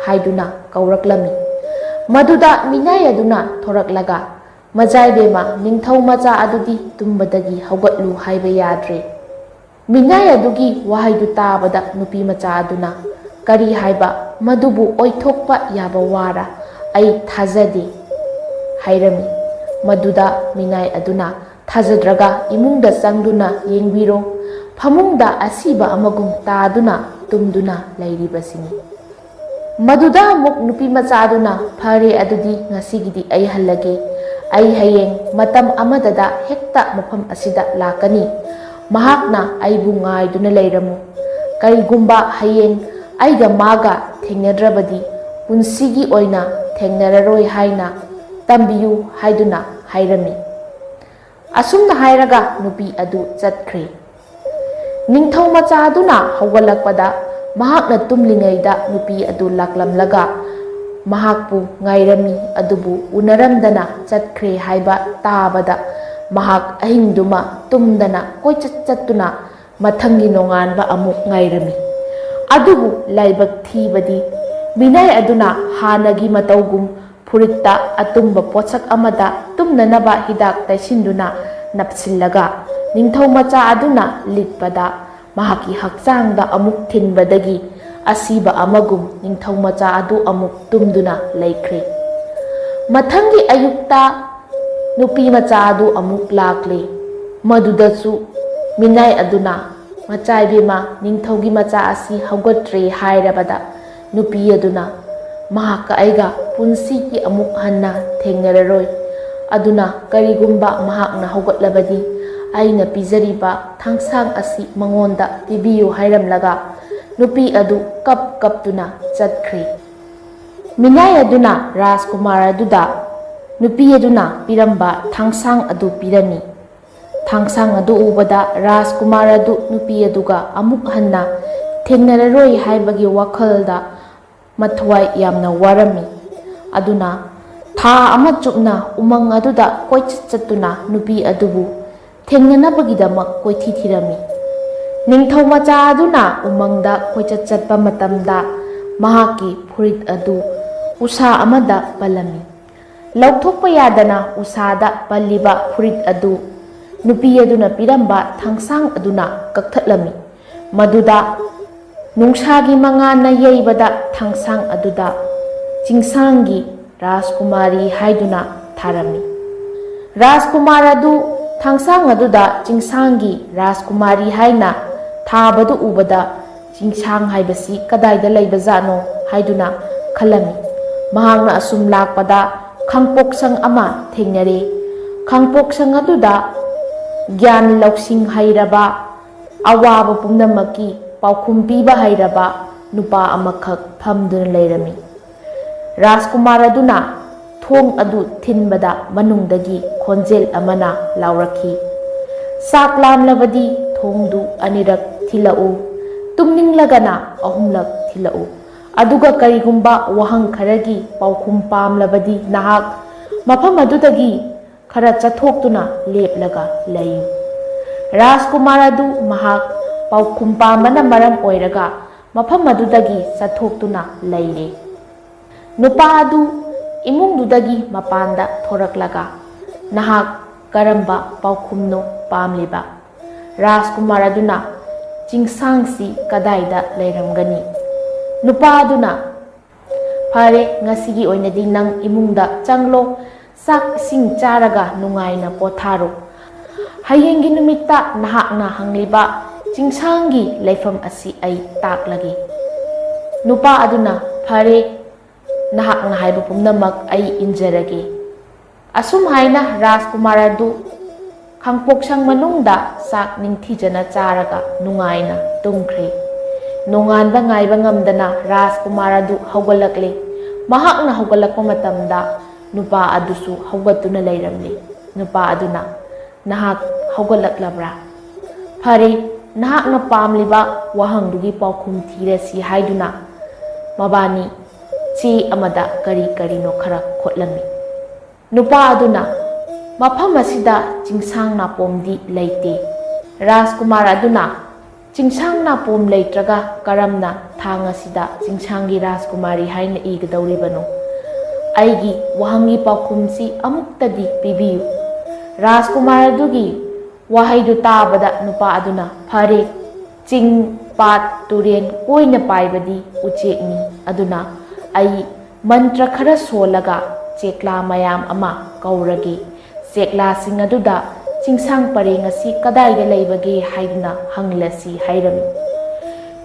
ꯍꯥꯏꯗꯨꯅ ꯀꯧꯔꯛꯂꯝꯃꯤ꯫ ꯃꯗꯨꯗ ꯃꯤꯅꯥꯏ ꯑꯗꯨꯅ ꯊꯣꯔꯛꯂꯒ, "ꯃꯖꯥꯏꯕꯦꯝꯃ, ꯅꯤꯡꯊꯧ ꯃꯆꯥ ꯑꯗꯨꯗꯤ ꯇꯨꯝꯕꯗꯒꯤ ꯍꯧꯒꯠꯂꯨ ꯍꯥꯏꯕ ꯌꯥꯗ꯭ꯔꯦ"꯫ ꯃꯤꯅꯥꯏ ꯑꯗꯨꯒꯤ ꯋꯥꯍꯩꯗꯨ ꯇꯥꯕꯗ ꯅꯨꯄꯤ ꯃꯆꯥ ꯑꯗꯨꯅ, "ꯀꯔꯤ ꯍꯥꯏꯕ? ꯃꯗꯨꯕꯨ ꯑꯣꯏꯊꯣꯛꯄ ꯌꯥꯕ ꯋꯥꯔ? ꯑꯩ ꯊꯥꯖꯗꯦ" ꯍꯥꯏꯔꯝꯃꯤ꯫ ꯃꯗꯨꯗ ꯃꯤꯅꯥꯏ ꯑꯗꯨꯅ, "ꯊꯥꯖꯗ꯭ꯔꯒ ꯏꯃꯨꯡꯗ ꯆꯪꯗꯨꯅ ꯌꯦꯡꯕꯤꯔꯣ, ꯐꯃꯨꯡꯗ ꯑꯁꯤꯕ ꯑꯃꯒꯨꯝ ꯇꯥꯗꯨꯅ ꯇꯨꯝꯗꯨꯅ ꯂꯩꯔꯤꯕꯁꯤꯅꯤ"꯫ ꯃꯗꯨꯗ ꯑꯃꯨꯛ ꯅꯨꯄꯤ ꯃꯆꯥꯗꯨꯅ, "ꯐꯔꯦ, ꯑꯗꯨꯗꯤ ꯉꯁꯤꯒꯤꯗꯤ ꯑꯩ ꯍꯜꯂꯒꯦ꯫ ꯑꯩ ꯍꯌꯦꯡ ꯃꯇꯝ ꯑꯃꯗꯗ ꯍꯦꯛꯇ ꯃꯐꯝ ꯑꯁꯤꯗ ꯂꯥꯛꯀꯅꯤ꯫ ꯃꯍꯥꯛꯅ ꯑꯩꯕꯨ ꯉꯥꯏꯗꯨꯅ ꯂꯩꯔꯝꯃꯨ꯫ ꯀꯔꯤꯒꯨꯝꯕ ꯍꯌꯦꯡ ꯑꯩꯒ ꯃꯥꯒ ꯊꯦꯡꯅꯗ꯭ꯔꯕꯗꯤ ꯄꯨꯟꯁꯤꯒꯤ ꯑꯣꯏꯅ ꯊꯦꯡꯅꯔꯔꯣꯏ ꯍꯥꯏꯅ ꯇꯝꯕꯤꯌꯨ" ꯍꯥꯏꯗꯨꯅ ꯍꯥꯏꯔꯝꯃꯤ꯫ ꯑꯁꯨꯝꯅ ꯍꯥꯏꯔꯒ ꯅꯨꯄꯤ ꯑꯗꯨ ꯆꯠꯈ꯭ꯔꯦ꯫ ꯅꯤꯡꯊꯧ ꯃꯆꯥ ꯑꯗꯨꯅ ꯍꯧꯒꯠꯂꯛꯄꯗ ꯃꯍꯥꯛꯅ ꯇꯨꯝꯂꯤꯉꯩꯗ ꯅꯨꯄꯤ ꯑꯗꯨ ꯂꯥꯛꯂꯝꯂꯒ ꯃꯍꯥꯛꯄꯨ ꯉꯥꯏꯔꯝꯃꯤ, ꯑꯗꯨꯕꯨ ꯎꯅꯔꯝꯗꯅ ꯆꯠꯈ꯭ꯔꯦ ꯍꯥꯏꯕ ꯇꯥꯕꯗ ꯃꯍꯥꯛ ꯑꯍꯤꯡꯗꯨꯃ ꯇꯨꯝꯗꯅ ꯀꯣꯏꯆꯠ ꯆꯠꯇꯨꯅ ꯃꯊꯪꯒꯤ ꯅꯣꯡꯉꯥꯟꯕ ꯑꯃꯨꯛ ꯉꯥꯏꯔꯝꯃꯤ꯫ ꯑꯗꯨꯕꯨ ꯂꯥꯏꯕꯛ ꯊꯤꯕꯗꯤ ꯃꯤꯅꯥꯏ ꯑꯗꯨꯅ ꯍꯥꯟꯅꯒꯤ ꯃꯇꯧꯒꯨꯝ ꯐꯨꯔꯤꯠꯇ ꯑꯇꯨꯝꯕ ꯄꯣꯠꯁꯛ ꯑꯃꯗ ꯇꯨꯝꯅꯅꯕ ꯍꯤꯗꯥꯛ ꯇꯩꯁꯤꯟꯗꯨꯅ ꯅꯞꯁꯤꯜꯂꯒ, ꯅꯤꯡꯊꯧ ꯃꯆꯥ ꯑꯗꯨꯅ ꯂꯤꯠꯄꯗ, ꯃꯍꯥꯛꯀꯤ ꯍꯛꯆꯥꯡꯗ ꯑꯃꯨꯛ ꯊꯤꯟꯕꯗꯒꯤ ꯑꯁꯤꯕ ꯑꯃꯒꯨꯝ ꯅꯤꯡꯊꯧ ꯃꯆꯥ ꯑꯗꯨ ꯑꯃꯨꯛ ꯇꯨꯝꯗꯨꯅ ꯂꯩꯈ꯭ꯔꯦ꯫ ꯃꯊꯪꯒꯤ ꯑꯌꯨꯛꯇ ꯅꯨꯄꯤ ꯃꯆꯥ ꯑꯗꯨ ꯑꯃꯨꯛ ꯂꯥꯛꯂꯦ꯫ ꯃꯗꯨꯗꯁꯨ ꯃꯤꯅꯥꯏ ꯑꯗꯨꯅ, "ꯃꯆꯥ ꯏꯕꯦꯝꯃ, ꯅꯤꯡꯊꯧꯒꯤ ꯃꯆꯥ ꯑꯁꯤ ꯍꯧꯒꯠꯇ꯭ꯔꯦ" ꯍꯥꯏꯔꯕꯗ, ꯅꯨꯄꯤ ꯑꯗꯨꯅ, "ꯃꯍꯥꯛꯀ ꯑꯩꯒ ꯄꯨꯟꯁꯤꯒꯤ ꯑꯃꯨꯛ ꯍꯟꯅ ꯊꯦꯡꯅꯔꯔꯣꯏ꯫ ꯑꯗꯨꯅ ꯀꯔꯤꯒꯨꯝꯕ ꯃꯍꯥꯛꯅ ꯍꯧꯒꯠꯂꯕꯗꯤ, ꯑꯩꯅ ꯄꯤꯖꯔꯤꯕ ꯊꯥꯡꯁꯥꯡ ꯑꯁꯤ ꯃꯉꯣꯟꯗ ꯄꯤꯕꯤꯌꯨ" ꯍꯥꯏꯔꯝꯂꯒ, ꯅꯨꯄꯤ ꯑꯗꯨ ꯀꯞ ꯀꯞꯇꯨꯅ ꯆꯠꯈ꯭ꯔꯦ꯫ ꯃꯤꯅꯥꯏ ꯑꯗꯨꯅ ꯔꯥꯖꯀꯨꯃꯥꯔ ꯑꯗꯨꯗ ꯅꯨꯄꯤ ꯑꯗꯨꯅ ꯄꯤꯔꯝꯕ ꯊꯥꯡꯁꯥꯡ ꯑꯗꯨ ꯄꯤꯔꯝꯃꯤ꯫ ꯊꯥꯡꯁꯥꯡ ꯑꯗꯨ ꯎꯕꯗ ꯔꯥꯖꯀꯨꯃꯥꯔ ꯑꯗꯨ ꯅꯨꯄꯤ ꯑꯗꯨꯒ ꯑꯃꯨꯛ ꯍꯟꯅ ꯊꯦꯡꯅꯔꯔꯣꯏ ꯍꯥꯏꯕꯒꯤ ꯋꯥꯈꯜꯗ ꯃꯊ꯭ꯋꯥꯏ ꯌꯥꯝꯅ ꯋꯥꯔꯝꯃꯤ꯫ ꯑꯗꯨꯅ ꯊꯥ ꯑꯃ ꯆꯨꯞꯅ ꯎꯃꯪ ꯑꯗꯨꯗ ꯀꯣꯏꯆꯠ ꯆꯠꯇꯨꯅ ꯅꯨꯄꯤ ꯑꯗꯨꯕꯨ ꯊꯦꯡꯅꯅꯕꯒꯤꯗꯃꯛ ꯀꯣꯏꯊꯤ ꯊꯤꯔꯝꯃꯤ꯫ ꯅꯤꯡꯊꯧ ꯃꯆꯥ ꯑꯗꯨꯅ ꯎꯃꯪꯗ ꯀꯣꯏꯆꯠ ꯆꯠꯄ ꯃꯇꯝꯗ ꯃꯍꯥꯛꯀꯤ ꯐꯨꯔꯤꯠ ꯑꯗꯨ ꯎꯁꯥ ꯑꯃꯗ ꯄꯜꯂꯝꯃꯤ꯫ ꯂꯧꯊꯣꯛꯄ ꯌꯥꯗꯅ ꯎꯁꯥꯗ ꯄꯜꯂꯤꯕ ꯐꯨꯔꯤꯠ ꯑꯗꯨ ꯅꯨꯄꯤ ꯑꯗꯨꯅ ꯄꯤꯔꯝꯕ ꯊꯥꯡꯁꯥꯡ ꯑꯗꯨꯅ ꯀꯛꯊꯠꯂꯝꯃꯤ꯫ ꯃꯗꯨꯗ ꯅꯨꯡꯁꯥꯒꯤ ꯃꯉꯥꯜꯅ ꯌꯩꯕꯗ ꯊꯥꯡꯁꯥꯡ ꯑꯗꯨꯗ ꯆꯤꯡꯁꯥꯡꯒꯤ ꯔꯥꯖꯀꯨꯃꯥꯔꯤ ꯍꯥꯏꯗꯨꯅ ꯊꯥꯔꯝꯃꯤ꯫ ꯔꯥꯖꯀꯨꯃꯥꯔ ꯑꯗꯨ ꯊꯥꯡꯁꯥꯡ ꯑꯗꯨꯗ ꯆꯤꯡꯁꯥꯡꯒꯤ ꯔꯥꯖꯀꯨꯃꯥꯔꯤ ꯍꯥꯏꯅ ꯊꯥꯕꯗꯨ ꯎꯕꯗ, "ꯆꯤꯡꯁꯥꯡ ꯍꯥꯏꯕꯁꯤ ꯀꯗꯥꯏꯗ ꯂꯩꯕꯖꯥꯠꯅꯣ?" ꯍꯥꯏꯗꯨꯅ ꯈꯜꯂꯝꯃꯤ꯫ ꯃꯍꯥꯛꯅ ꯑꯁꯨꯝ ꯂꯥꯛꯄꯗ ꯈꯥꯡꯄꯣꯛꯁꯪ ꯑꯃ ꯊꯦꯡꯅꯔꯦ꯫ ꯈꯥꯡꯄꯣꯛꯁꯪ ꯑꯗꯨꯗ ꯒ꯭ꯌꯥꯟ ꯂꯧꯁꯤꯡ ꯍꯩꯔꯕ, ꯑꯋꯥꯕ ꯄꯨꯝꯅꯃꯛꯀꯤ ꯄꯥꯎꯈꯨꯝ ꯄꯤꯕ ꯍꯩꯔꯕ ꯅꯨꯄꯥ ꯑꯃꯈꯛ ꯐꯝꯗꯨꯅ ꯂꯩꯔꯝꯃꯤ꯫ ꯔꯥꯖꯀꯨꯃꯥꯔ ꯑꯗꯨꯅ ꯊꯣꯡ ꯑꯗꯨ ꯊꯤꯟꯕꯗ ꯃꯅꯨꯡꯗꯒꯤ ꯈꯣꯟꯖꯦꯜ ꯑꯃꯅ ꯂꯥꯎꯔꯛꯈꯤ, "ꯆꯥꯛ ꯂꯥꯝꯂꯕꯗꯤ ꯊꯣꯡꯗꯨ ꯑꯅꯤꯔꯛ ꯊꯤꯜꯂꯛꯎ, ꯇꯨꯝꯅꯤꯡꯂꯒꯅ ꯑꯍꯨꯝꯂꯛ ꯊꯤꯜꯂꯛꯎ꯫ ꯑꯗꯨꯒ ꯀꯔꯤꯒꯨꯝꯕ ꯋꯥꯍꯪ ꯈꯔꯒꯤ ꯄꯥꯎꯈꯨꯝ ꯄꯥꯝꯂꯕꯗꯤ ꯅꯍꯥꯛ ꯃꯐꯝ ꯑꯗꯨꯗꯒꯤ ꯈꯔ ꯆꯠꯊꯣꯛꯇꯨꯅ ꯂꯦꯞꯂꯒ ꯂꯩꯌꯨ꯫" ꯔꯥꯖꯀꯨꯃꯥꯔ ꯑꯗꯨ ꯃꯍꯥꯛ ꯄꯥꯎꯈꯨꯝ ꯄꯥꯝꯕꯅ ꯃꯔꯝ ꯑꯣꯏꯔꯒ ꯃꯐꯝ ꯑꯗꯨꯗꯒꯤ ꯆꯠꯊꯣꯛꯇꯨꯅ ꯂꯩꯔꯦ꯫ ꯅꯨꯄꯥ ꯑꯗꯨ ꯏꯃꯨꯡꯗꯨꯗꯒꯤ ꯃꯄꯥꯟꯗ ꯊꯣꯔꯛꯂꯒ, "ꯅꯍꯥꯛ ꯀꯔꯝꯕ ꯄꯥꯎꯈꯨꯝꯅꯣ ꯄꯥꯝꯂꯤꯕ?" ꯔꯥꯖꯀꯨꯃꯥꯔ ꯑꯗꯨꯅ, "ꯆꯤꯡꯁꯥꯡꯁꯤ ꯀꯗꯥꯏꯗ ꯂꯩꯔꯝꯒꯅꯤ?" ꯅꯨꯄꯥ ꯑꯗꯨꯅ, "ꯐꯔꯦ, ꯉꯁꯤꯒꯤ ꯑꯣꯏꯅꯗꯤ ꯅꯪ ꯏꯃꯨꯡꯗ ꯆꯪꯂꯣ, ꯆꯥꯛ ꯏꯁꯤꯡ ꯆꯥꯔꯒ ꯅꯨꯡꯉꯥꯏꯅ ꯄꯣꯊꯥꯔꯣ꯫ ꯍꯌꯦꯡꯒꯤ ꯅꯨꯃꯤꯠꯇ ꯅꯍꯥꯛꯅ ꯍꯪꯂꯤꯕ ꯆꯤꯡꯁꯥꯡꯒꯤ ꯂꯩꯐꯝ ꯑꯁꯤ ꯑꯩ ꯇꯥꯛꯂꯒꯦ꯫" ꯅꯨꯄꯥ ꯑꯗꯨꯅ, "ꯐꯔꯦ, ꯅꯍꯥꯛꯅ ꯍꯥꯏꯕ ꯄꯨꯝꯅꯃꯛ ꯑꯩ ꯏꯟꯖꯔꯒꯦ꯫" ꯑꯁꯨꯝ ꯍꯥꯏꯅ ꯔꯥꯖꯀꯨꯃꯥꯔ ꯑꯗꯨ ꯈꯥꯡꯄꯣꯛꯁꯪ ꯃꯅꯨꯡꯗ ꯆꯥꯛ ꯅꯤꯡꯊꯤꯖꯅ ꯆꯥꯔꯒ ꯅꯨꯡꯉꯥꯏꯅ ꯇꯨꯝꯈ꯭ꯔꯦ꯫ ꯅꯣꯡꯉꯥꯟꯕ ꯉꯥꯏꯕ ꯉꯝꯗꯅ ꯔꯥꯖꯀꯨꯃꯥꯔ ꯑꯗꯨ ꯍꯧꯒꯠꯂꯛꯂꯦ꯫ ꯃꯍꯥꯛꯅ ꯍꯧꯒꯠꯂꯛꯄ ꯃꯇꯝꯗ ꯅꯨꯄꯥ ꯑꯗꯨꯁꯨ ꯍꯧꯒꯠꯇꯨꯅ ꯂꯩꯔꯝꯂꯦ꯫ ꯅꯨꯄꯥ ꯑꯗꯨꯅ, "ꯅꯍꯥꯛ ꯍꯧꯒꯠꯂꯛꯂꯕ꯭ꯔꯥ? ꯐꯔꯦ, ꯅꯍꯥꯛꯅ ꯄꯥꯝꯂꯤꯕ ꯋꯥꯍꯪꯗꯨꯒꯤ ꯄꯥꯎꯈꯨꯝ ꯊꯤꯔꯁꯤ" ꯍꯥꯏꯗꯨꯅ ꯃꯕꯥꯅꯤ ꯆꯦ ꯑꯃꯗ ꯀꯔꯤ ꯀꯔꯤꯅꯣ ꯈꯔ ꯈꯣꯠꯂꯝꯃꯤ꯫ ꯅꯨꯄꯥ ꯑꯗꯨꯅ, "ꯃꯐꯝ ꯑꯁꯤꯗ ꯆꯤꯡꯁꯥꯡ ꯅꯥꯄꯣꯝꯗꯤ ꯂꯩꯇꯦ꯫" ꯔꯥꯖꯀꯨꯃꯥꯔ ꯑꯗꯨꯅ, "ꯆꯤꯡꯁꯥꯡ ꯅꯥꯄꯣꯝ ꯂꯩꯇ꯭ꯔꯒ ꯀꯔꯝꯅ ꯊꯥꯡ ꯑꯁꯤꯗ ꯆꯤꯡꯁꯥꯡꯒꯤ ꯔꯥꯖꯀꯨꯃꯥꯔꯤ ꯍꯥꯏꯅ ꯏꯒꯗꯧꯔꯤꯕꯅꯣ? ꯑꯩꯒꯤ ꯋꯥꯍꯪꯒꯤ ꯄꯥꯎꯈꯨꯝꯁꯤ ꯑꯃꯨꯛꯇꯗꯤ ꯄꯤꯕꯤꯌꯨ꯫" ꯔꯥꯖꯀꯨꯃꯥꯔ ꯑꯗꯨꯒꯤ ꯋꯥꯍꯩꯗꯨ ꯇꯥꯕꯗ ꯅꯨꯄꯥ ꯑꯗꯨꯅ, "ꯐꯔꯦ, ꯆꯤꯡ, ꯄꯥꯠ, ꯇꯨꯔꯦꯟ ꯀꯣꯏꯅ ꯄꯥꯏꯕꯗꯤ ꯎꯆꯦꯛꯅꯤ꯫ ꯑꯗꯨꯅ ꯑꯩ ꯃꯟꯇ꯭ꯔ ꯈꯔ ꯁꯣꯜꯂꯒ ꯆꯦꯛꯂꯥ ꯃꯌꯥꯝ ꯑꯃ ꯀꯧꯔꯒꯦ꯫ ꯆꯦꯛꯂꯥꯁꯤꯡ ꯑꯗꯨꯗ ꯆꯤꯡꯁꯥꯡ ꯄꯔꯦꯡ ꯑꯁꯤ ꯀꯗꯥꯏꯗ ꯂꯩꯕꯒꯦ ꯍꯥꯏꯗꯨꯅ ꯍꯪꯂꯁꯤ" ꯍꯥꯏꯔꯝꯃꯤ꯫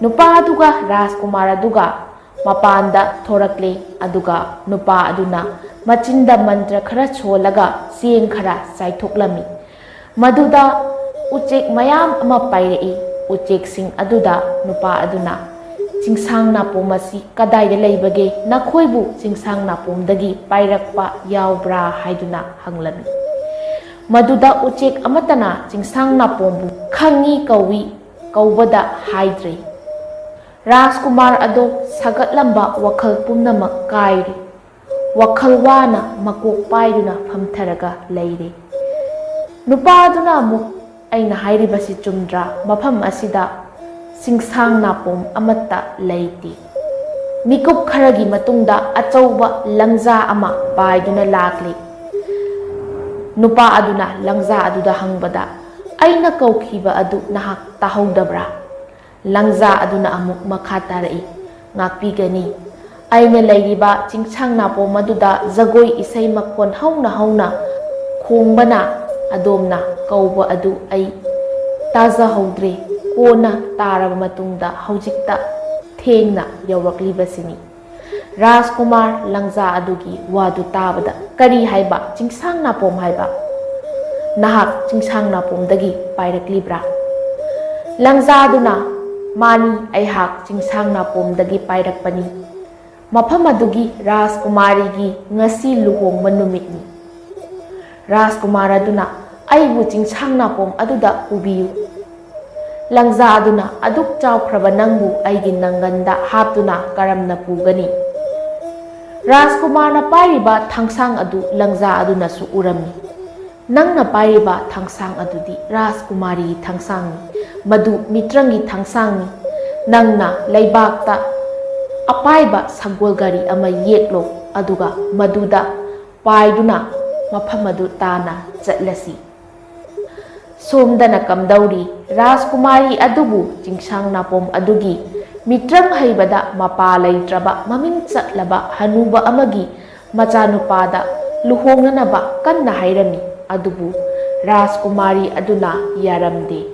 ꯅꯨꯄꯥ ꯑꯗꯨꯒ ꯔꯥꯖꯀꯨꯃꯥꯔ ꯑꯗꯨꯒ ꯃꯄꯥꯟꯗ ꯊꯣꯔꯛꯂꯦ꯫ ꯑꯗꯨꯒ ꯅꯨꯄꯥ ꯑꯗꯨꯅ ꯃꯆꯤꯟꯗ ꯃꯟꯇ꯭ꯔ ꯈꯔ ꯁꯣꯜꯂꯒ ꯆꯦꯡ ꯈꯔ ꯆꯥꯏꯊꯣꯛꯂꯝꯃꯤ꯫ ꯃꯗꯨꯗ ꯎꯆꯦꯛ ꯃꯌꯥꯝ ꯑꯃ ꯄꯥꯏꯔꯛꯏ꯫ ꯎꯆꯦꯛꯁꯤꯡ ꯑꯗꯨꯗ ꯅꯨꯄꯥ ꯑꯗꯨꯅ, "ꯆꯤꯡꯁꯥꯡ ꯅꯥꯄꯣꯝ ꯑꯁꯤ ꯀꯗꯥꯏꯗ ꯂꯩꯕꯒꯦ? ꯅꯈꯣꯏꯕꯨ ꯆꯤꯡꯁꯥꯡ ꯅꯥꯄꯣꯝꯗꯒꯤ ꯄꯥꯏꯔꯛꯄ ꯌꯥꯎꯕ꯭ꯔꯥ?" ꯍꯥꯏꯗꯨꯅ ꯍꯪꯂꯝꯃꯤ꯫ ꯃꯗꯨꯗ ꯎꯆꯦꯛ ꯑꯃꯠꯇꯅ ꯆꯤꯡꯁꯥꯡ ꯅꯥꯄꯣꯝꯕꯨ "ꯈꯪꯏ" ꯀꯧꯏ ꯀꯧꯕꯗ ꯍꯥꯏꯗ꯭ꯔꯦ꯫ ꯔꯥꯖꯀꯨꯃꯥꯔ ꯑꯗꯣ ꯁꯥꯒꯠꯂꯝꯕ ꯋꯥꯈꯜ ꯄꯨꯝꯅꯃꯛ ꯀꯥꯏꯔꯦ꯫ ꯋꯥꯈꯜ ꯋꯥꯅ ꯃꯀꯣꯛ ꯄꯥꯏꯗꯨꯅ ꯐꯝꯊꯔꯒ ꯂꯩꯔꯦ꯫ ꯅꯨꯄꯥ ꯑꯗꯨꯅ ꯑꯃꯨꯛ, "ꯑꯩꯅ ꯍꯥꯏꯔꯤꯕꯁꯤ ꯆꯨꯝꯗ꯭ꯔꯥ? ꯃꯐꯝ ꯑꯁꯤꯗ ꯆꯤꯡꯁꯥꯡ ꯅꯥꯄꯣꯝ ꯑꯃꯠꯇ ꯂꯩꯇꯦ꯫ ꯃꯤꯀꯨꯞ ꯈꯔꯒꯤ ꯃꯇꯨꯡꯗ ꯑꯆꯧꯕ ꯂꯪꯖꯥ ꯑꯃ ꯄꯥꯏꯗꯨꯅ ꯂꯥꯛꯂꯤ꯫ ꯅꯨꯄꯥ ꯑꯗꯨꯅ ꯂꯪꯖꯥ ꯑꯗꯨꯗ ꯍꯪꯕꯗ, "ꯑꯩꯅ ꯀꯧꯈꯤꯕ ꯑꯗꯨ ꯅꯍꯥꯛ ꯇꯥꯍꯧꯗꯕ꯭ꯔꯥ?" ꯂꯪꯖꯥ ꯑꯗꯨꯅ ꯑꯃꯨꯛ ꯃꯈꯥ ꯇꯥꯔꯛꯏ, "ꯉꯥꯛꯄꯤꯒꯅꯤ꯫ ꯑꯩꯅ ꯂꯩꯔꯤꯕ ꯆꯤꯡꯁꯥꯡ ꯅꯥꯄꯣꯝ ꯑꯗꯨꯗ ꯖꯒꯣꯏ ꯏꯁꯩ ꯃꯈꯣꯟ ꯍꯧꯅ ꯍꯧꯅ ꯈꯣꯡꯕꯅ ꯑꯗꯣꯝꯅ ꯀꯧꯕ ꯑꯗꯨ ꯑꯩ ꯇꯥꯖꯍꯧꯗ꯭ꯔꯦ꯫ ꯀꯣꯟꯅ ꯇꯥꯔꯕ ꯃꯇꯨꯡꯗ ꯍꯧꯖꯤꯛꯇ ꯊꯦꯡꯅ ꯌꯧꯔꯛꯂꯤꯕꯁꯤꯅꯤ꯫" ꯔꯥꯖꯀꯨꯃꯥꯔ ꯂꯪꯖꯥ ꯑꯗꯨꯒꯤ ꯋꯥꯗꯨ ꯇꯥꯕꯗ, "ꯀꯔꯤ ꯍꯥꯏꯕ? ꯆꯤꯡꯁꯥꯡ ꯅꯥꯄꯣꯝ ꯍꯥꯏꯕ? ꯅꯍꯥꯛ ꯆꯤꯡꯁꯥꯡ ꯅꯥꯄꯣꯝꯗꯒꯤ ꯄꯥꯏꯔꯛꯂꯤꯕ꯭ꯔꯥ?" ꯂꯪꯖꯥ ꯑꯗꯨꯅ, "ꯃꯥꯅꯤ, ꯑꯩꯍꯥꯛ ꯆꯤꯡꯁꯥꯡ ꯅꯥꯄꯣꯝꯗꯒꯤ ꯄꯥꯏꯔꯛꯄꯅꯤ꯫ ꯃꯐꯝ ꯑꯗꯨꯒꯤ ꯔꯥꯖꯀꯨꯃꯥꯔꯤꯒꯤ ꯉꯁꯤ ꯂꯨꯍꯣꯡꯕ ꯅꯨꯃꯤꯠꯅꯤ꯫" ꯔꯥꯖꯀꯨꯃꯥꯔ ꯑꯗꯨꯅ, "ꯑꯩꯕꯨ ꯆꯤꯡꯁꯥꯡ ꯅꯥꯄꯣꯝ ꯑꯗꯨꯗ ꯄꯨꯕꯤꯌꯨ꯫" ꯂꯪꯖꯥ ꯑꯗꯨꯅ ꯑꯗꯨꯛ ꯆꯥꯎꯈ꯭ꯔꯕ ꯅꯪꯕꯨ ꯑꯩꯒꯤ ꯅꯪꯒꯟꯗ ꯍꯥꯞꯇꯨꯅ ꯀꯔꯝꯅ ꯄꯨꯒꯅꯤ? ꯔꯥꯖꯀꯨꯃꯥꯔꯅ ꯄꯥꯏꯔꯤꯕ ꯊꯥꯡꯁꯥꯡ ꯑꯗꯨ ꯂꯪꯖꯥ ꯑꯗꯨꯅꯁꯨ ꯎꯔꯝꯃꯤ꯫ "ꯅꯪꯅ ꯄꯥꯏꯔꯤꯕ ꯊꯥꯡꯁꯥꯡ ꯑꯗꯨꯗꯤ ꯔꯥꯖꯀꯨꯃꯥꯔꯤꯒꯤ ꯊꯥꯡꯁꯥꯡꯅꯤ꯫ ꯃꯗꯨ ꯃꯤꯇ꯭ꯔꯪꯒꯤ ꯊꯥꯡꯁꯥꯡꯅꯤ꯫ ꯅꯪꯅ ꯂꯩꯕꯥꯛꯇ ꯑꯄꯥꯏꯕ ꯁꯒꯣꯜ ꯒꯥꯔꯤ ꯑꯃ ꯌꯦꯛꯂꯣ, ꯑꯗꯨꯒ ꯃꯗꯨꯗ ꯄꯥꯏꯗꯨꯅ ꯃꯐꯝ ꯑꯗꯨ ꯇꯥꯅ ꯆꯠꯂꯁꯤ꯫" ꯁꯣꯝꯗꯅ ꯀꯝꯗꯧꯔꯤ? ꯔꯥꯖꯀꯨꯃꯥꯔꯤ ꯑꯗꯨꯕꯨ ꯆꯤꯡꯁꯥꯡ ꯅꯥꯄꯣꯝ ꯑꯗꯨꯒꯤ ꯃꯤꯇ꯭ꯔꯪ ꯍꯩꯕꯗ ꯃꯄꯥ ꯂꯩꯇ꯭ꯔꯕ ꯃꯃꯤꯡ ꯆꯠꯂꯕ ꯍꯅꯨꯕ ꯑꯃꯒꯤ ꯃꯆꯥꯅꯨꯄꯥꯗ ꯂꯨꯍꯣꯡꯅꯅꯕ ꯀꯟꯅ ꯍꯥꯏꯔꯝꯃꯤ꯫ ꯑꯗꯨꯕꯨ ꯔꯥꯖꯀꯨꯃꯥꯔꯤ ꯑꯗꯨꯅ ꯌꯥꯔꯝꯗꯦ꯫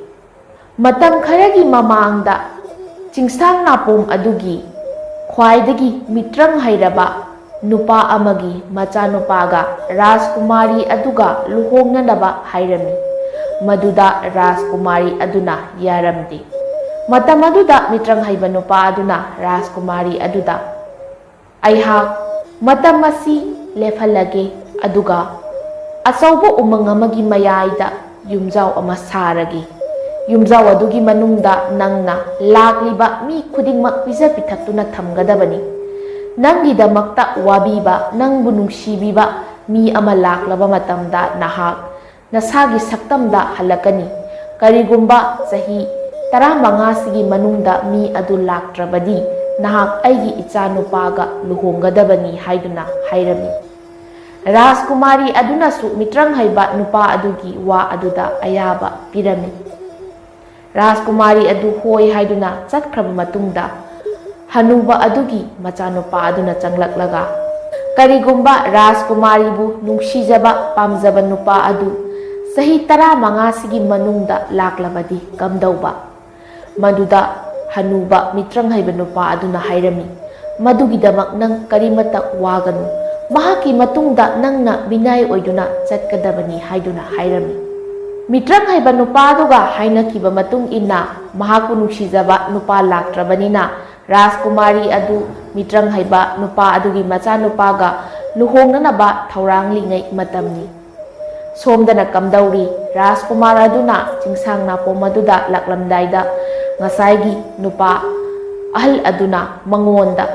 ꯃꯇꯝ ꯈꯔꯒꯤ ꯃꯃꯥꯡꯗ ꯆꯤꯡꯁꯥꯡ ꯅꯥꯄꯣꯝ ꯑꯗꯨꯒꯤ ꯈ꯭ꯋꯥꯏꯗꯒꯤ ꯃꯤꯇ꯭ꯔꯪ ꯍꯩꯔꯕ ꯅꯨꯄꯥ ꯑꯃꯒꯤ ꯃꯆꯥꯅꯨꯄꯥꯒ ꯔꯥꯖꯀꯨꯃꯥꯔꯤ ꯑꯗꯨꯒ ꯂꯨꯍꯣꯡꯅꯅꯕ ꯍꯥꯏꯔꯝꯃꯤ꯫ ꯃꯗꯨꯗ ꯔꯥꯖꯀꯨꯃꯥꯔꯤ ꯑꯗꯨꯅ ꯌꯥꯔꯝꯗꯦ꯫ ꯃꯇꯝ ꯑꯗꯨꯗ ꯃꯤꯇ꯭ꯔꯪ ꯍꯩꯕ ꯅꯨꯄꯥ ꯑꯗꯨꯅ ꯔꯥꯖꯀꯨꯃꯥꯔꯤ ꯑꯗꯨꯗ, "ꯑꯩꯍꯥꯛ ꯃꯇꯝ ꯑꯁꯤ ꯂꯦꯞꯍꯜꯂꯒꯦ, ꯑꯗꯨꯒ ꯑꯆꯧꯕ ꯎꯃꯪ ꯑꯃꯒꯤ ꯃꯌꯥꯏꯗ ꯌꯨꯝꯖꯥꯎ ꯑꯃ ꯁꯥꯔꯒꯦ꯫ ꯌꯨꯝꯖꯥꯎ ꯑꯗꯨꯒꯤ ꯃꯅꯨꯡꯗ ꯅꯪꯅ ꯂꯥꯛꯂꯤꯕ ꯃꯤ ꯈꯨꯗꯤꯡꯃꯛ ꯄꯤꯖ ꯄꯤꯊꯛꯇꯨꯅ ꯊꯝꯒꯗꯕꯅꯤ꯫ ꯅꯪꯒꯤꯗꯃꯛꯇ ꯋꯥꯕꯤꯕ, ꯅꯪꯕꯨ ꯅꯨꯡꯁꯤꯕꯤꯕ ꯃꯤ ꯑꯃ ꯂꯥꯛꯂꯕ ꯃꯇꯝꯗ ꯅꯍꯥꯛ ꯅꯁꯥꯒꯤ ꯁꯛꯇꯝꯗ ꯍꯜꯂꯛꯀꯅꯤ꯫ ꯀꯔꯤꯒꯨꯝꯕ ꯆꯍꯤ ꯇꯔꯥꯃꯉꯥꯁꯤꯒꯤ ꯃꯅꯨꯡꯗ ꯃꯤ ꯑꯗꯨ ꯂꯥꯛꯇ꯭ꯔꯕꯗꯤ ꯅꯍꯥꯛ ꯑꯩꯒꯤ ꯏꯆꯥ ꯅꯨꯄꯥꯒ ꯂꯨꯍꯣꯡꯒꯗꯕꯅꯤ" ꯍꯥꯏꯗꯨꯅ ꯍꯥꯏꯔꯝꯃꯤ꯫ ꯔꯥꯖꯀꯨꯃꯥꯔꯤ ꯑꯗꯨꯅꯁꯨ ꯃꯤꯇ꯭ꯔꯪ ꯍꯩꯕ ꯅꯨꯄꯥ ꯑꯗꯨꯒꯤ ꯋꯥ ꯑꯗꯨꯗ ꯑꯌꯥꯕ ꯄꯤꯔꯝꯃꯤ꯫ ꯔꯥꯖꯀꯨꯃꯥꯔꯤ ꯑꯗꯨ ꯍꯣꯏ ꯍꯥꯏꯗꯨꯅ ꯆꯠꯈ꯭ꯔꯕ ꯃꯇꯨꯡꯗ, ꯍꯅꯨꯕ ꯑꯗꯨꯒꯤ ꯃꯆꯥꯅꯨꯄꯥ ꯑꯗꯨꯅ ꯆꯪꯂꯛꯂꯒ, "ꯀꯔꯤꯒꯨꯝꯕ ꯔꯥꯖꯀꯨꯃꯥꯔꯤꯕꯨ ꯅꯨꯡꯁꯤꯖꯕ ꯄꯥꯝꯖꯕ ꯅꯨꯄꯥ ꯑꯗꯨ ꯆꯍꯤ ꯇꯔꯥꯃꯉꯥꯁꯤꯒꯤ ꯃꯅꯨꯡꯗ ꯂꯥꯛꯂꯕꯗꯤ ꯀꯝꯗꯧꯕ?" ꯃꯗꯨꯗ ꯍꯅꯨꯕ ꯃꯤꯇ꯭ꯔꯪ ꯍꯩꯕ ꯅꯨꯄꯥ ꯑꯗꯨꯅ ꯍꯥꯏꯔꯝꯃꯤ, "ꯃꯗꯨꯒꯤꯗꯃꯛ ꯅꯪ ꯀꯔꯤꯃꯇ ꯋꯥꯒꯅꯨ꯫ ꯃꯍꯥꯛꯀꯤ ꯃꯇꯨꯡꯗ ꯅꯪꯅ ꯃꯤꯅꯥꯏ ꯑꯣꯏꯗꯨꯅ ꯆꯠꯀꯗꯕꯅꯤ" ꯍꯥꯏꯗꯨꯅ ꯍꯥꯏꯔꯝꯃꯤ꯫ ꯃꯤꯇ꯭ꯔꯪ ꯍꯩꯕ ꯅꯨꯄꯥ ꯑꯗꯨꯒ ꯍꯥꯏꯅꯈꯤꯕ ꯃꯇꯨꯡ ꯏꯟꯅ, ꯃꯍꯥꯛꯄꯨ ꯅꯨꯡꯁꯤꯖꯕ ꯅꯨꯄꯥ ꯂꯥꯛꯇ꯭ꯔꯕꯅꯤꯅ, ꯔꯥꯖꯀꯨꯃꯥꯔꯤ ꯑꯗꯨ ꯃꯤꯇ꯭ꯔꯪ ꯍꯩꯕ ꯅꯨꯄꯥ ꯑꯗꯨꯒꯤ ꯃꯆꯥꯅꯨꯄꯥꯒ ꯂꯨꯍꯣꯡꯅꯅꯕ ꯊꯧꯔꯥꯡꯂꯤꯉꯩ ꯃꯇꯝꯅꯤ꯫ ꯁꯣꯝꯗꯅ ꯀꯝꯗꯧꯔꯤ? ꯔꯥꯖꯀꯨꯃꯥꯔ ꯑꯗꯨꯅ ꯆꯤꯡꯁꯥꯡ ꯅꯥꯄꯣꯝ ꯑꯗꯨꯗ ꯂꯥꯛꯂꯝꯗꯥꯏꯗ, ꯉꯁꯥꯏꯒꯤ ꯅꯨꯄꯥ ꯑꯍꯜ ꯑꯗꯨꯅ ꯃꯉꯣꯟꯗ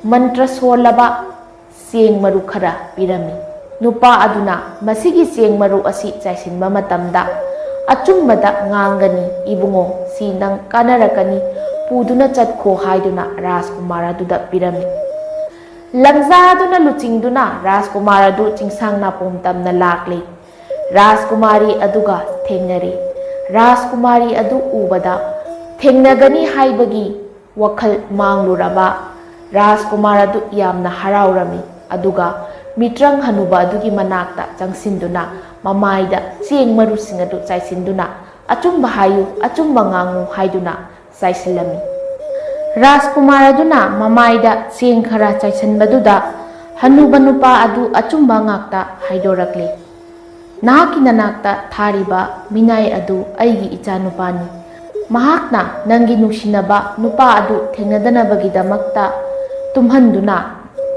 ꯃꯟꯇ꯭ꯔ ꯁꯣꯜꯂꯕ ꯆꯦꯡ ꯃꯔꯨ ꯈꯔ ꯄꯤꯔꯝꯃꯤ꯫ ꯅꯨꯄꯥ ꯑꯗꯨꯅ, "ꯃꯁꯤꯒꯤ ꯆꯦꯡ ꯃꯔꯨ ꯑꯁꯤ ꯆꯥꯏꯁꯤꯟꯕ ꯃꯇꯝꯗ ꯑꯆꯨꯝꯕꯗ ꯉꯥꯡꯒꯅꯤ, ꯏꯕꯨꯡꯉꯣ, ꯁꯤ ꯅꯪ ꯀꯥꯟꯅꯔꯛꯀꯅꯤ, ꯄꯨꯗꯨꯅ ꯆꯠꯈꯣ" ꯍꯥꯏꯗꯨꯅ ꯔꯥꯖꯀꯨꯃꯥꯔ ꯑꯗꯨꯗ ꯄꯤꯔꯝꯃꯤ꯫ ꯂꯪꯖꯥ ꯑꯗꯨꯅ ꯂꯨꯆꯤꯡꯗꯨꯅ ꯔꯥꯖꯀꯨꯃꯥꯔ ꯑꯗꯨ ꯆꯤꯡꯁꯥꯡ ꯅꯥꯄꯣꯝ ꯇꯝꯅ ꯂꯥꯛꯂꯤ꯫ ꯔꯥꯖꯀꯨꯃꯥꯔꯤ ꯑꯗꯨꯒ ꯊꯦꯡꯅꯔꯦ꯫ ꯔꯥꯖꯀꯨꯃꯥꯔꯤ ꯑꯗꯨ ꯎꯕꯗ, ꯊꯦꯡꯅꯒꯅꯤ ꯍꯥꯏꯕꯒꯤ ꯋꯥꯈꯜ ꯃꯥꯡꯂꯨꯔꯕ ꯔꯥꯖꯀꯨꯃꯥꯔ ꯑꯗꯨ ꯌꯥꯝꯅ ꯍꯔꯥꯎꯔꯝꯃꯤ꯫ ꯑꯗꯨꯒ ꯃꯤꯇ꯭ꯔꯪ ꯍꯅꯨꯕ ꯑꯗꯨꯒꯤ ꯃꯅꯥꯛꯇ ꯆꯪꯁꯤꯟꯗꯨꯅ, ꯃꯃꯥꯏꯗ ꯆꯦꯡ ꯃꯔꯨꯁꯤꯡ ꯑꯗꯨ ꯆꯥꯏꯁꯤꯟꯗꯨꯅ, "ꯑꯆꯨꯝꯕ ꯍꯥꯏꯌꯨ, ꯑꯆꯨꯝꯕ ꯉꯥꯡꯉꯨ" ꯍꯥꯏꯗꯨꯅ ꯆꯥꯏꯁꯤꯜꯂꯝꯃꯤ꯫ ꯔꯥꯖꯀꯨꯃꯥꯔ ꯑꯗꯨꯅ ꯃꯃꯥꯏꯗ ꯆꯦꯡ ꯈꯔ ꯆꯥꯏꯁꯤꯟꯕꯗꯨꯗ, ꯍꯅꯨꯕ ꯅꯨꯄꯥ ꯑꯗꯨ ꯑꯆꯨꯝꯕ ꯉꯥꯛꯇ ꯍꯥꯏꯗꯣꯔꯛꯂꯤ꯫ "ꯅꯍꯥꯛꯀꯤ ꯅꯅꯥꯛꯇ ꯊꯥꯔꯤꯕ ꯃꯤꯅꯥꯏ ꯑꯗꯨ ꯑꯩꯒꯤ ꯏꯆꯥꯅꯨꯄꯥꯅꯤ꯫ ꯃꯍꯥꯛꯅ ꯅꯪꯒꯤ ꯅꯨꯡꯁꯤꯅꯕ ꯅꯨꯄꯥ ꯑꯗꯨ ꯊꯦꯡꯅꯗꯅꯕꯒꯤꯗꯃꯛꯇ ꯇꯨꯝꯍꯟꯗꯨꯅ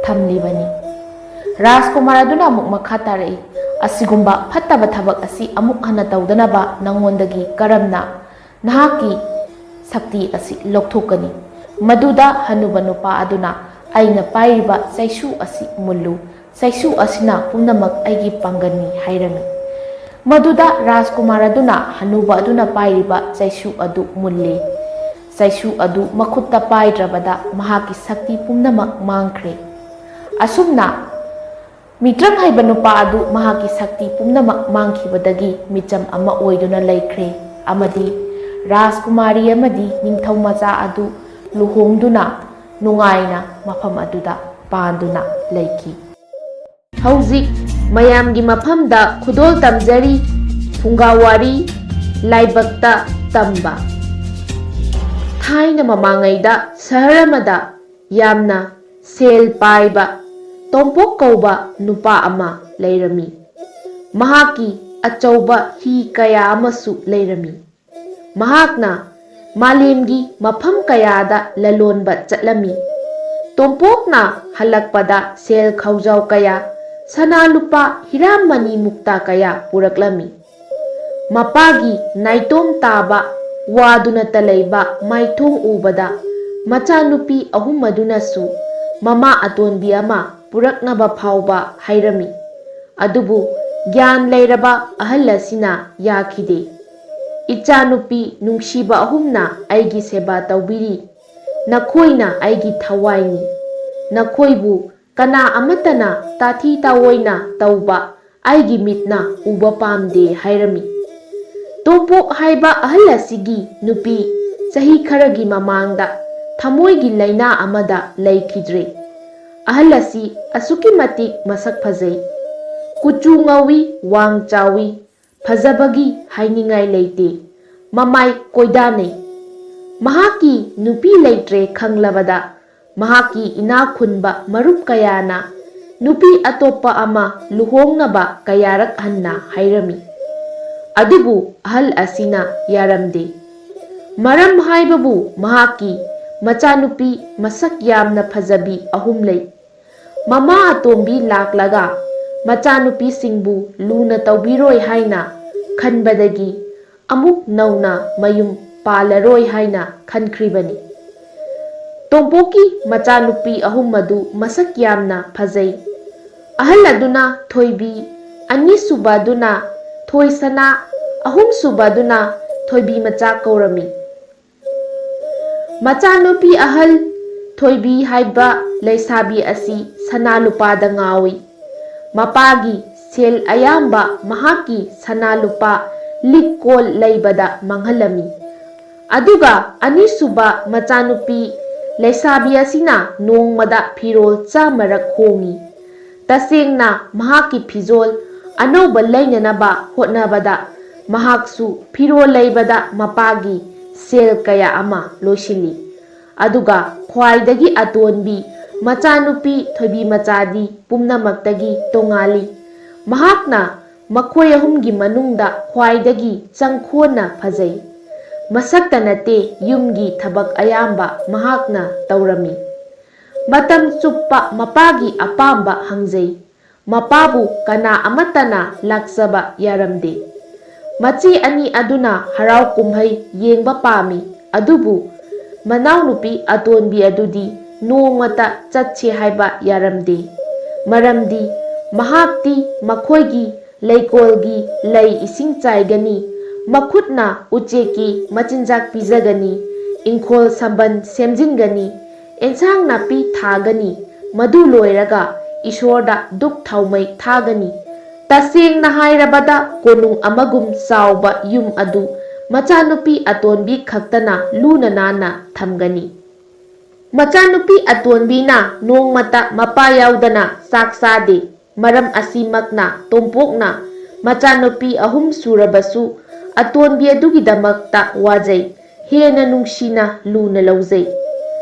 ꯊꯝꯂꯤꯕꯅꯤ"꯫ ꯔꯥꯖꯀꯨꯃꯥꯔ ꯑꯗꯨꯅ ꯑꯃꯨꯛ ꯃꯈꯥ ꯇꯥꯔꯛꯏ, "ꯑꯁꯤꯒꯨꯝꯕ ꯐꯠꯇꯕ ꯊꯕꯛ ꯑꯁꯤ ꯑꯃꯨꯛ ꯍꯟꯅ ꯇꯧꯗꯅꯕ ꯅꯉꯣꯟꯗꯒꯤ ꯀꯔꯝꯅ ꯅꯍꯥꯛꯀꯤ ꯁꯛꯇꯤ ꯑꯁꯤ ꯂꯧꯊꯣꯛꯀꯅꯤ?" ꯃꯗꯨꯗ ꯍꯅꯨꯕ ꯅꯨꯄꯥ ꯑꯗꯨꯅ, "ꯑꯩꯅ ꯄꯥꯏꯔꯤꯕ ꯆꯩꯁꯨ ꯑꯁꯤ ꯃꯨꯜꯂꯨ, ꯆꯩꯁꯨ ꯑꯁꯤꯅ ꯄꯨꯝꯅꯃꯛ ꯑꯩꯒꯤ ꯄꯥꯡꯒꯜꯅꯤ" ꯍꯥꯏꯔꯝꯃꯤ꯫ ꯃꯗꯨꯗ ꯔꯥꯖꯀꯨꯃꯥꯔ ꯑꯗꯨꯅ ꯍꯅꯨꯕ ꯑꯗꯨꯅ ꯄꯥꯏꯔꯤꯕ ꯆꯩꯁꯨ ꯑꯗꯨ ꯃꯨꯜꯂꯤ꯫ ꯆꯩꯁꯨ ꯑꯗꯨ ꯃꯈꯨꯠꯇ ꯄꯥꯏꯗ꯭ꯔꯕꯗ ꯃꯍꯥꯛꯀꯤ ꯁꯛꯇꯤ ꯄꯨꯝꯅꯃꯛ ꯃꯥꯡꯈ꯭ꯔꯦ꯫ ꯑꯁꯨꯝꯅ ꯃꯤꯇ꯭ꯔꯪ ꯍꯩꯕ ꯅꯨꯄꯥ ꯑꯗꯨ ꯃꯍꯥꯛꯀꯤ ꯁꯛꯇꯤ ꯄꯨꯝꯅꯃꯛ ꯃꯥꯡꯈꯤꯕꯗꯒꯤ ꯃꯤꯆꯝ ꯑꯃ ꯑꯣꯏꯗꯨꯅ ꯂꯩꯈ꯭ꯔꯦ, ꯑꯃꯗꯤ ꯔꯥꯖꯀꯨꯃꯥꯔꯤ ꯑꯃꯗꯤ ꯅꯤꯡꯊꯧ ꯃꯆꯥ ꯑꯗꯨ ꯂꯨꯍꯣꯡꯗꯨꯅ ꯅꯨꯡꯉꯥꯏꯅ ꯃꯐꯝ ꯑꯗꯨꯗ ꯄꯥꯟꯗꯨꯅ ꯂꯩꯈꯤ꯫ ꯍꯧꯖꯤꯛ ꯃꯌꯥꯝꯒꯤ ꯃꯐꯝꯗ ꯈꯨꯗꯣꯜ ꯇꯝꯖꯔꯤ, ꯐꯨꯡꯒꯥ ꯋꯥꯔꯤ, ꯂꯥꯏꯕꯛꯇ ꯇꯝꯕ꯫ ꯊꯥꯏꯅ ꯃꯃꯥꯡꯉꯩꯗ ꯁꯍꯔ ꯑꯃꯗ ꯌꯥꯝꯅ ꯁꯦꯜ ꯄꯥꯏꯕ ꯇꯣꯝꯄꯣꯛ ꯀꯧꯕ ꯅꯨꯄꯥ ꯑꯃ ꯂꯩꯔꯝꯃꯤ꯫ ꯃꯍꯥꯛꯀꯤ ꯑꯆꯧꯕ ꯍꯤ ꯀꯌꯥ ꯑꯃꯁꯨ ꯂꯩꯔꯝꯃꯤ꯫ ꯃꯍꯥꯛꯅ ꯃꯥꯂꯦꯝꯒꯤ ꯃꯐꯝ ꯀꯌꯥꯗ ꯂꯂꯣꯟꯕ ꯆꯠꯂꯝꯃꯤ꯫ ꯇꯣꯝꯄꯣꯛꯅ ꯍꯜꯂꯛꯄꯗ ꯁꯦꯜ ꯈꯧꯖꯥꯎ ꯀꯌꯥ, ꯁꯅꯥ ꯂꯨꯄꯥ ꯍꯤꯔꯥ ꯃꯅꯤ ꯃꯨꯛꯇꯥ ꯀꯌꯥ ꯄꯨꯔꯛꯂꯝꯃꯤ꯫ ꯃꯄꯥꯒꯤ ꯅꯥꯏꯇꯣꯝ ꯇꯥꯕ ꯋꯥꯗꯨꯅꯇ ꯂꯩꯕ ꯃꯥꯏꯊꯣꯡ ꯎꯕꯗ ꯃꯆꯥꯅꯨꯄꯤ ꯑꯍꯨꯝ ꯑꯗꯨꯅꯁꯨ ꯃꯃꯥ ꯑꯇꯣꯟꯕꯤ ꯑꯃ ꯄꯨꯔꯛꯅꯕ ꯐꯥꯎꯕ ꯍꯥꯏꯔꯝꯃꯤ꯫ ꯑꯗꯨꯕꯨ ꯒ꯭ꯌꯥꯟ ꯂꯩꯔꯕ ꯑꯍꯜ ꯑꯁꯤꯅ ꯌꯥꯈꯤꯗꯦ꯫ "ꯏꯆꯥꯅꯨꯄꯤ ꯅꯨꯡꯁꯤꯕ ꯑꯍꯨꯝꯅ ꯑꯩꯒꯤ ꯁꯦꯕꯥ ꯇꯧꯕꯤꯔꯤ꯫ ꯅꯈꯣꯏꯅ ꯑꯩꯒꯤ ꯊꯋꯥꯏꯅꯤ꯫ ꯅꯈꯣꯏꯕꯨ ꯀꯅꯥ ꯑꯃꯠꯇꯅ ꯇꯥꯊꯤ ꯇꯥꯑꯣꯏꯅ ꯇꯧꯕ ꯑꯩꯒꯤ ꯃꯤꯠꯅ ꯎꯕ ꯄꯥꯝꯗꯦ" ꯍꯥꯏꯔꯝꯃꯤ꯫ ꯇꯣꯝꯄꯣꯛ ꯍꯥꯏꯕ ꯑꯍꯜ ꯑꯁꯤꯒꯤ ꯅꯨꯄꯤ ꯆꯍꯤ ꯈꯔꯒꯤ ꯃꯃꯥꯡꯗ ꯊꯃꯣꯏꯒꯤ ꯂꯥꯏꯅꯥ ꯑꯃꯗ ꯂꯩꯈꯤꯗ꯭ꯔꯦ꯫ ꯑꯍꯜ ꯑꯁꯤ ꯑꯁꯨꯛꯀꯤ ꯃꯇꯤꯛ ꯃꯁꯛ ꯐꯖꯩ꯫ ꯀꯨꯆꯨ ꯉꯧꯏ, ꯋꯥꯡ ꯆꯥꯎꯏ, ꯐꯖꯕꯒꯤ ꯍꯥꯏꯅꯤꯡꯉꯥꯏ ꯂꯩꯇꯦ꯫ ꯃꯃꯥꯏ ꯀꯣꯏꯗꯥꯅꯩ꯫ ꯃꯍꯥꯛꯀꯤ ꯅꯨꯄꯤ ꯂꯩꯇ꯭ꯔꯦ ꯈꯪꯂꯕꯗ ꯃꯍꯥꯛꯀꯤ ꯏꯅꯥꯛ ꯈꯨꯟꯕ ꯃꯔꯨꯞ ꯀꯌꯥꯅ ꯅꯨꯄꯤ ꯑꯇꯣꯞꯄ ꯑꯃ ꯂꯨꯍꯣꯡꯅꯕ ꯀꯌꯥꯔꯛ ꯍꯟꯅ ꯍꯥꯏꯔꯝꯃꯤ꯫ ꯑꯗꯨꯕꯨ ꯑꯍꯜ ꯑꯁꯤꯅ ꯌꯥꯔꯝꯗꯦ꯫ ꯃꯔꯝ ꯍꯥꯏꯕꯕꯨ ꯃꯍꯥꯛꯀꯤ ꯃꯆꯥꯅꯨꯄꯤ ꯃꯁꯛ ꯌꯥꯝꯅ ꯐꯖꯕꯤ ꯑꯍꯨꯝ ꯂꯩ꯫ ꯃꯃꯥ ꯑꯇꯣꯝꯕꯤ ꯂꯥꯛꯂꯒ ꯃꯆꯥꯅꯨꯄꯤꯁꯤꯡꯕꯨ ꯂꯨꯅ ꯇꯧꯕꯤꯔꯣꯏ ꯍꯥꯏꯅ ꯈꯟꯕꯗꯒꯤ ꯑꯃꯨꯛ ꯅꯧꯅ ꯃꯌꯨꯝ ꯄꯥꯜꯂꯔꯣꯏ ꯍꯥꯏꯅ ꯈꯟꯈ꯭ꯔꯤꯕꯅꯤ꯫ ꯇꯣꯝꯄꯣꯛꯀꯤ ꯃꯆꯥꯅꯨꯄꯤ ꯑꯍꯨꯝ ꯑꯗꯨ ꯃꯁꯛ ꯌꯥꯝꯅ ꯐꯖꯩ꯫ ꯑꯍꯜ ꯑꯗꯨꯅ ꯊꯣꯏꯕꯤ, ꯑꯅꯤꯁꯨꯕ ꯑꯗꯨꯅ ꯊꯣꯏꯁꯅꯥ, ꯑꯍꯨꯝꯁꯨꯕꯗꯨꯅ ꯊꯣꯏꯕꯤꯃꯆꯥ ꯀꯧꯔꯝꯃꯤ꯫ ꯃꯆꯥꯅꯨꯄꯤ ꯑꯍꯜ ꯊꯣꯏꯕꯤ ꯍꯥꯏꯕ ꯂꯩꯁꯥꯕꯤ ꯑꯁꯤ ꯁꯅꯥ ꯂꯨꯄꯥꯗ ꯉꯥꯎꯏ꯫ ꯃꯄꯥꯒꯤ ꯁꯦꯜ ꯑꯌꯥꯝꯕ ꯃꯍꯥꯛꯀꯤ ꯁꯅꯥ ꯂꯨꯄꯥ ꯂꯤꯛ ꯀꯣꯜ ꯂꯩꯕꯗ ꯃꯥꯡꯍꯜꯂꯝꯃꯤ꯫ ꯑꯗꯨꯒ ꯑꯅꯤꯁꯨꯕ ꯃꯆꯥꯅꯨꯄꯤ ꯂꯩꯁꯥꯕꯤ ꯑꯁꯤꯅ ꯅꯣꯡꯃꯗ ꯐꯤꯔꯣꯜ ꯆꯥꯝꯃꯔꯛ ꯍꯣꯡꯏ꯫ ꯇꯁꯦꯡꯅ ꯃꯍꯥꯛꯀꯤ ꯐꯤꯖꯣꯜ ꯑꯅꯧꯕ ꯂꯩꯅꯅꯕ ꯍꯣꯠꯅꯕꯗ ꯃꯍꯥꯛꯁꯨ ꯐꯤꯔꯣꯜ ꯂꯩꯕꯗ ꯃꯄꯥꯒꯤ ꯁꯦꯜ ꯀꯌꯥ ꯑꯃ ꯂꯣꯏꯁꯤꯜꯂꯤ꯫ ꯑꯗꯨꯒ ꯈ꯭ꯋꯥꯏꯗꯒꯤ ꯑꯇꯣꯟꯕꯤ ꯃꯆꯥꯅꯨꯄꯤ ꯊꯣꯏꯕꯤ ꯃꯆꯥꯗꯤ ꯄꯨꯝꯅꯃꯛꯇꯒꯤ ꯇꯣꯉꯥꯜꯂꯤ꯫ ꯃꯍꯥꯛꯅ ꯃꯈꯣꯏ ꯑꯍꯨꯝꯒꯤ ꯃꯅꯨꯡꯗ ꯈ꯭ꯋꯥꯏꯗꯒꯤ ꯆꯪꯈꯣꯟꯅ ꯐꯖꯩ꯫ ꯃꯁꯛꯇ ꯅꯠꯇꯦ, ꯌꯨꯝꯒꯤ ꯊꯕꯛ ꯑꯌꯥꯝꯕ ꯃꯍꯥꯛꯅ ꯇꯧꯔꯝꯃꯤ꯫ ꯃꯇꯝ ꯆꯨꯞꯄ ꯃꯄꯥꯒꯤ ꯑꯄꯥꯝꯕ ꯍꯪꯖꯩ꯫ ꯃꯄꯥꯕꯨ ꯀꯅꯥ ꯑꯃꯠꯇꯅ ꯂꯥꯛꯆꯕ ꯌꯥꯔꯝꯗꯦ꯫ ꯃꯆꯦ ꯑꯅꯤ ꯑꯗꯨꯅ ꯍꯔꯥꯎ ꯀꯨꯝꯍꯩ ꯌꯦꯡꯕ ꯄꯥꯝꯃꯤ, ꯑꯗꯨꯕꯨ ꯃꯅꯥꯎꯅꯨꯄꯤ ꯑꯇꯣꯟꯕꯤ ꯑꯗꯨꯗꯤ ꯅꯣꯡꯃꯇ ꯆꯠꯁꯦ ꯍꯥꯏꯕ ꯌꯥꯔꯝꯗꯦ꯫ ꯃꯔꯝꯗꯤ ꯃꯍꯥꯛꯇꯤ ꯃꯈꯣꯏꯒꯤ ꯂꯩꯀꯣꯜꯒꯤ ꯂꯩ ꯏꯁꯤꯡ ꯆꯥꯏꯒꯅꯤ, ꯃꯈꯨꯠꯅ ꯎꯆꯦꯛꯀꯤ ꯃꯆꯤꯟꯖꯥꯛ ꯄꯤꯖꯒꯅꯤ, ꯏꯪꯈꯣꯜ ꯁꯝꯕꯟ ꯁꯦꯝꯖꯤꯟꯒꯅꯤ, ꯑꯦꯟꯁꯥꯡ ꯅꯥꯄꯤ ꯊꯥꯒꯅꯤ, ꯃꯗꯨ ꯂꯣꯏꯔꯒ ꯏꯁꯣꯔꯗ ꯙꯨꯛ ꯊꯥꯎꯃꯩ ꯊꯥꯒꯅꯤ꯫ ꯇꯁꯦꯡꯅ ꯍꯥꯏꯔꯕꯗ ꯀꯣꯅꯨꯡ ꯑꯃꯒꯨꯝ ꯆꯥꯎꯕ ꯌꯨꯝ ꯑꯗꯨ ꯃꯆꯥꯅꯨꯄꯤ ꯑꯇꯣꯟꯕꯤ ꯈꯛꯇꯅ ꯂꯨꯅ ꯅꯥꯟꯅ ꯊꯝꯒꯅꯤ꯫ ꯃꯆꯥꯅꯨꯄꯤ ꯑꯇꯣꯟꯕꯤꯅ ꯅꯣꯡꯃꯇ ꯃꯄꯥ ꯌꯥꯎꯗꯅ ꯆꯥꯛ ꯆꯥꯗꯦ꯫ ꯃꯔꯝ ꯑꯁꯤꯃꯛꯅ ꯇꯣꯝꯄꯣꯛꯅ ꯃꯆꯥꯅꯨꯄꯤ ꯑꯍꯨꯝ ꯁꯨꯔꯕꯁꯨ ꯑꯇꯣꯟꯕꯤ ꯑꯗꯨꯒꯤꯗꯃꯛꯇ ꯋꯥꯖꯩ, ꯍꯦꯟꯅ ꯅꯨꯡꯁꯤꯅ ꯂꯨꯅ ꯂꯧꯖꯩ꯫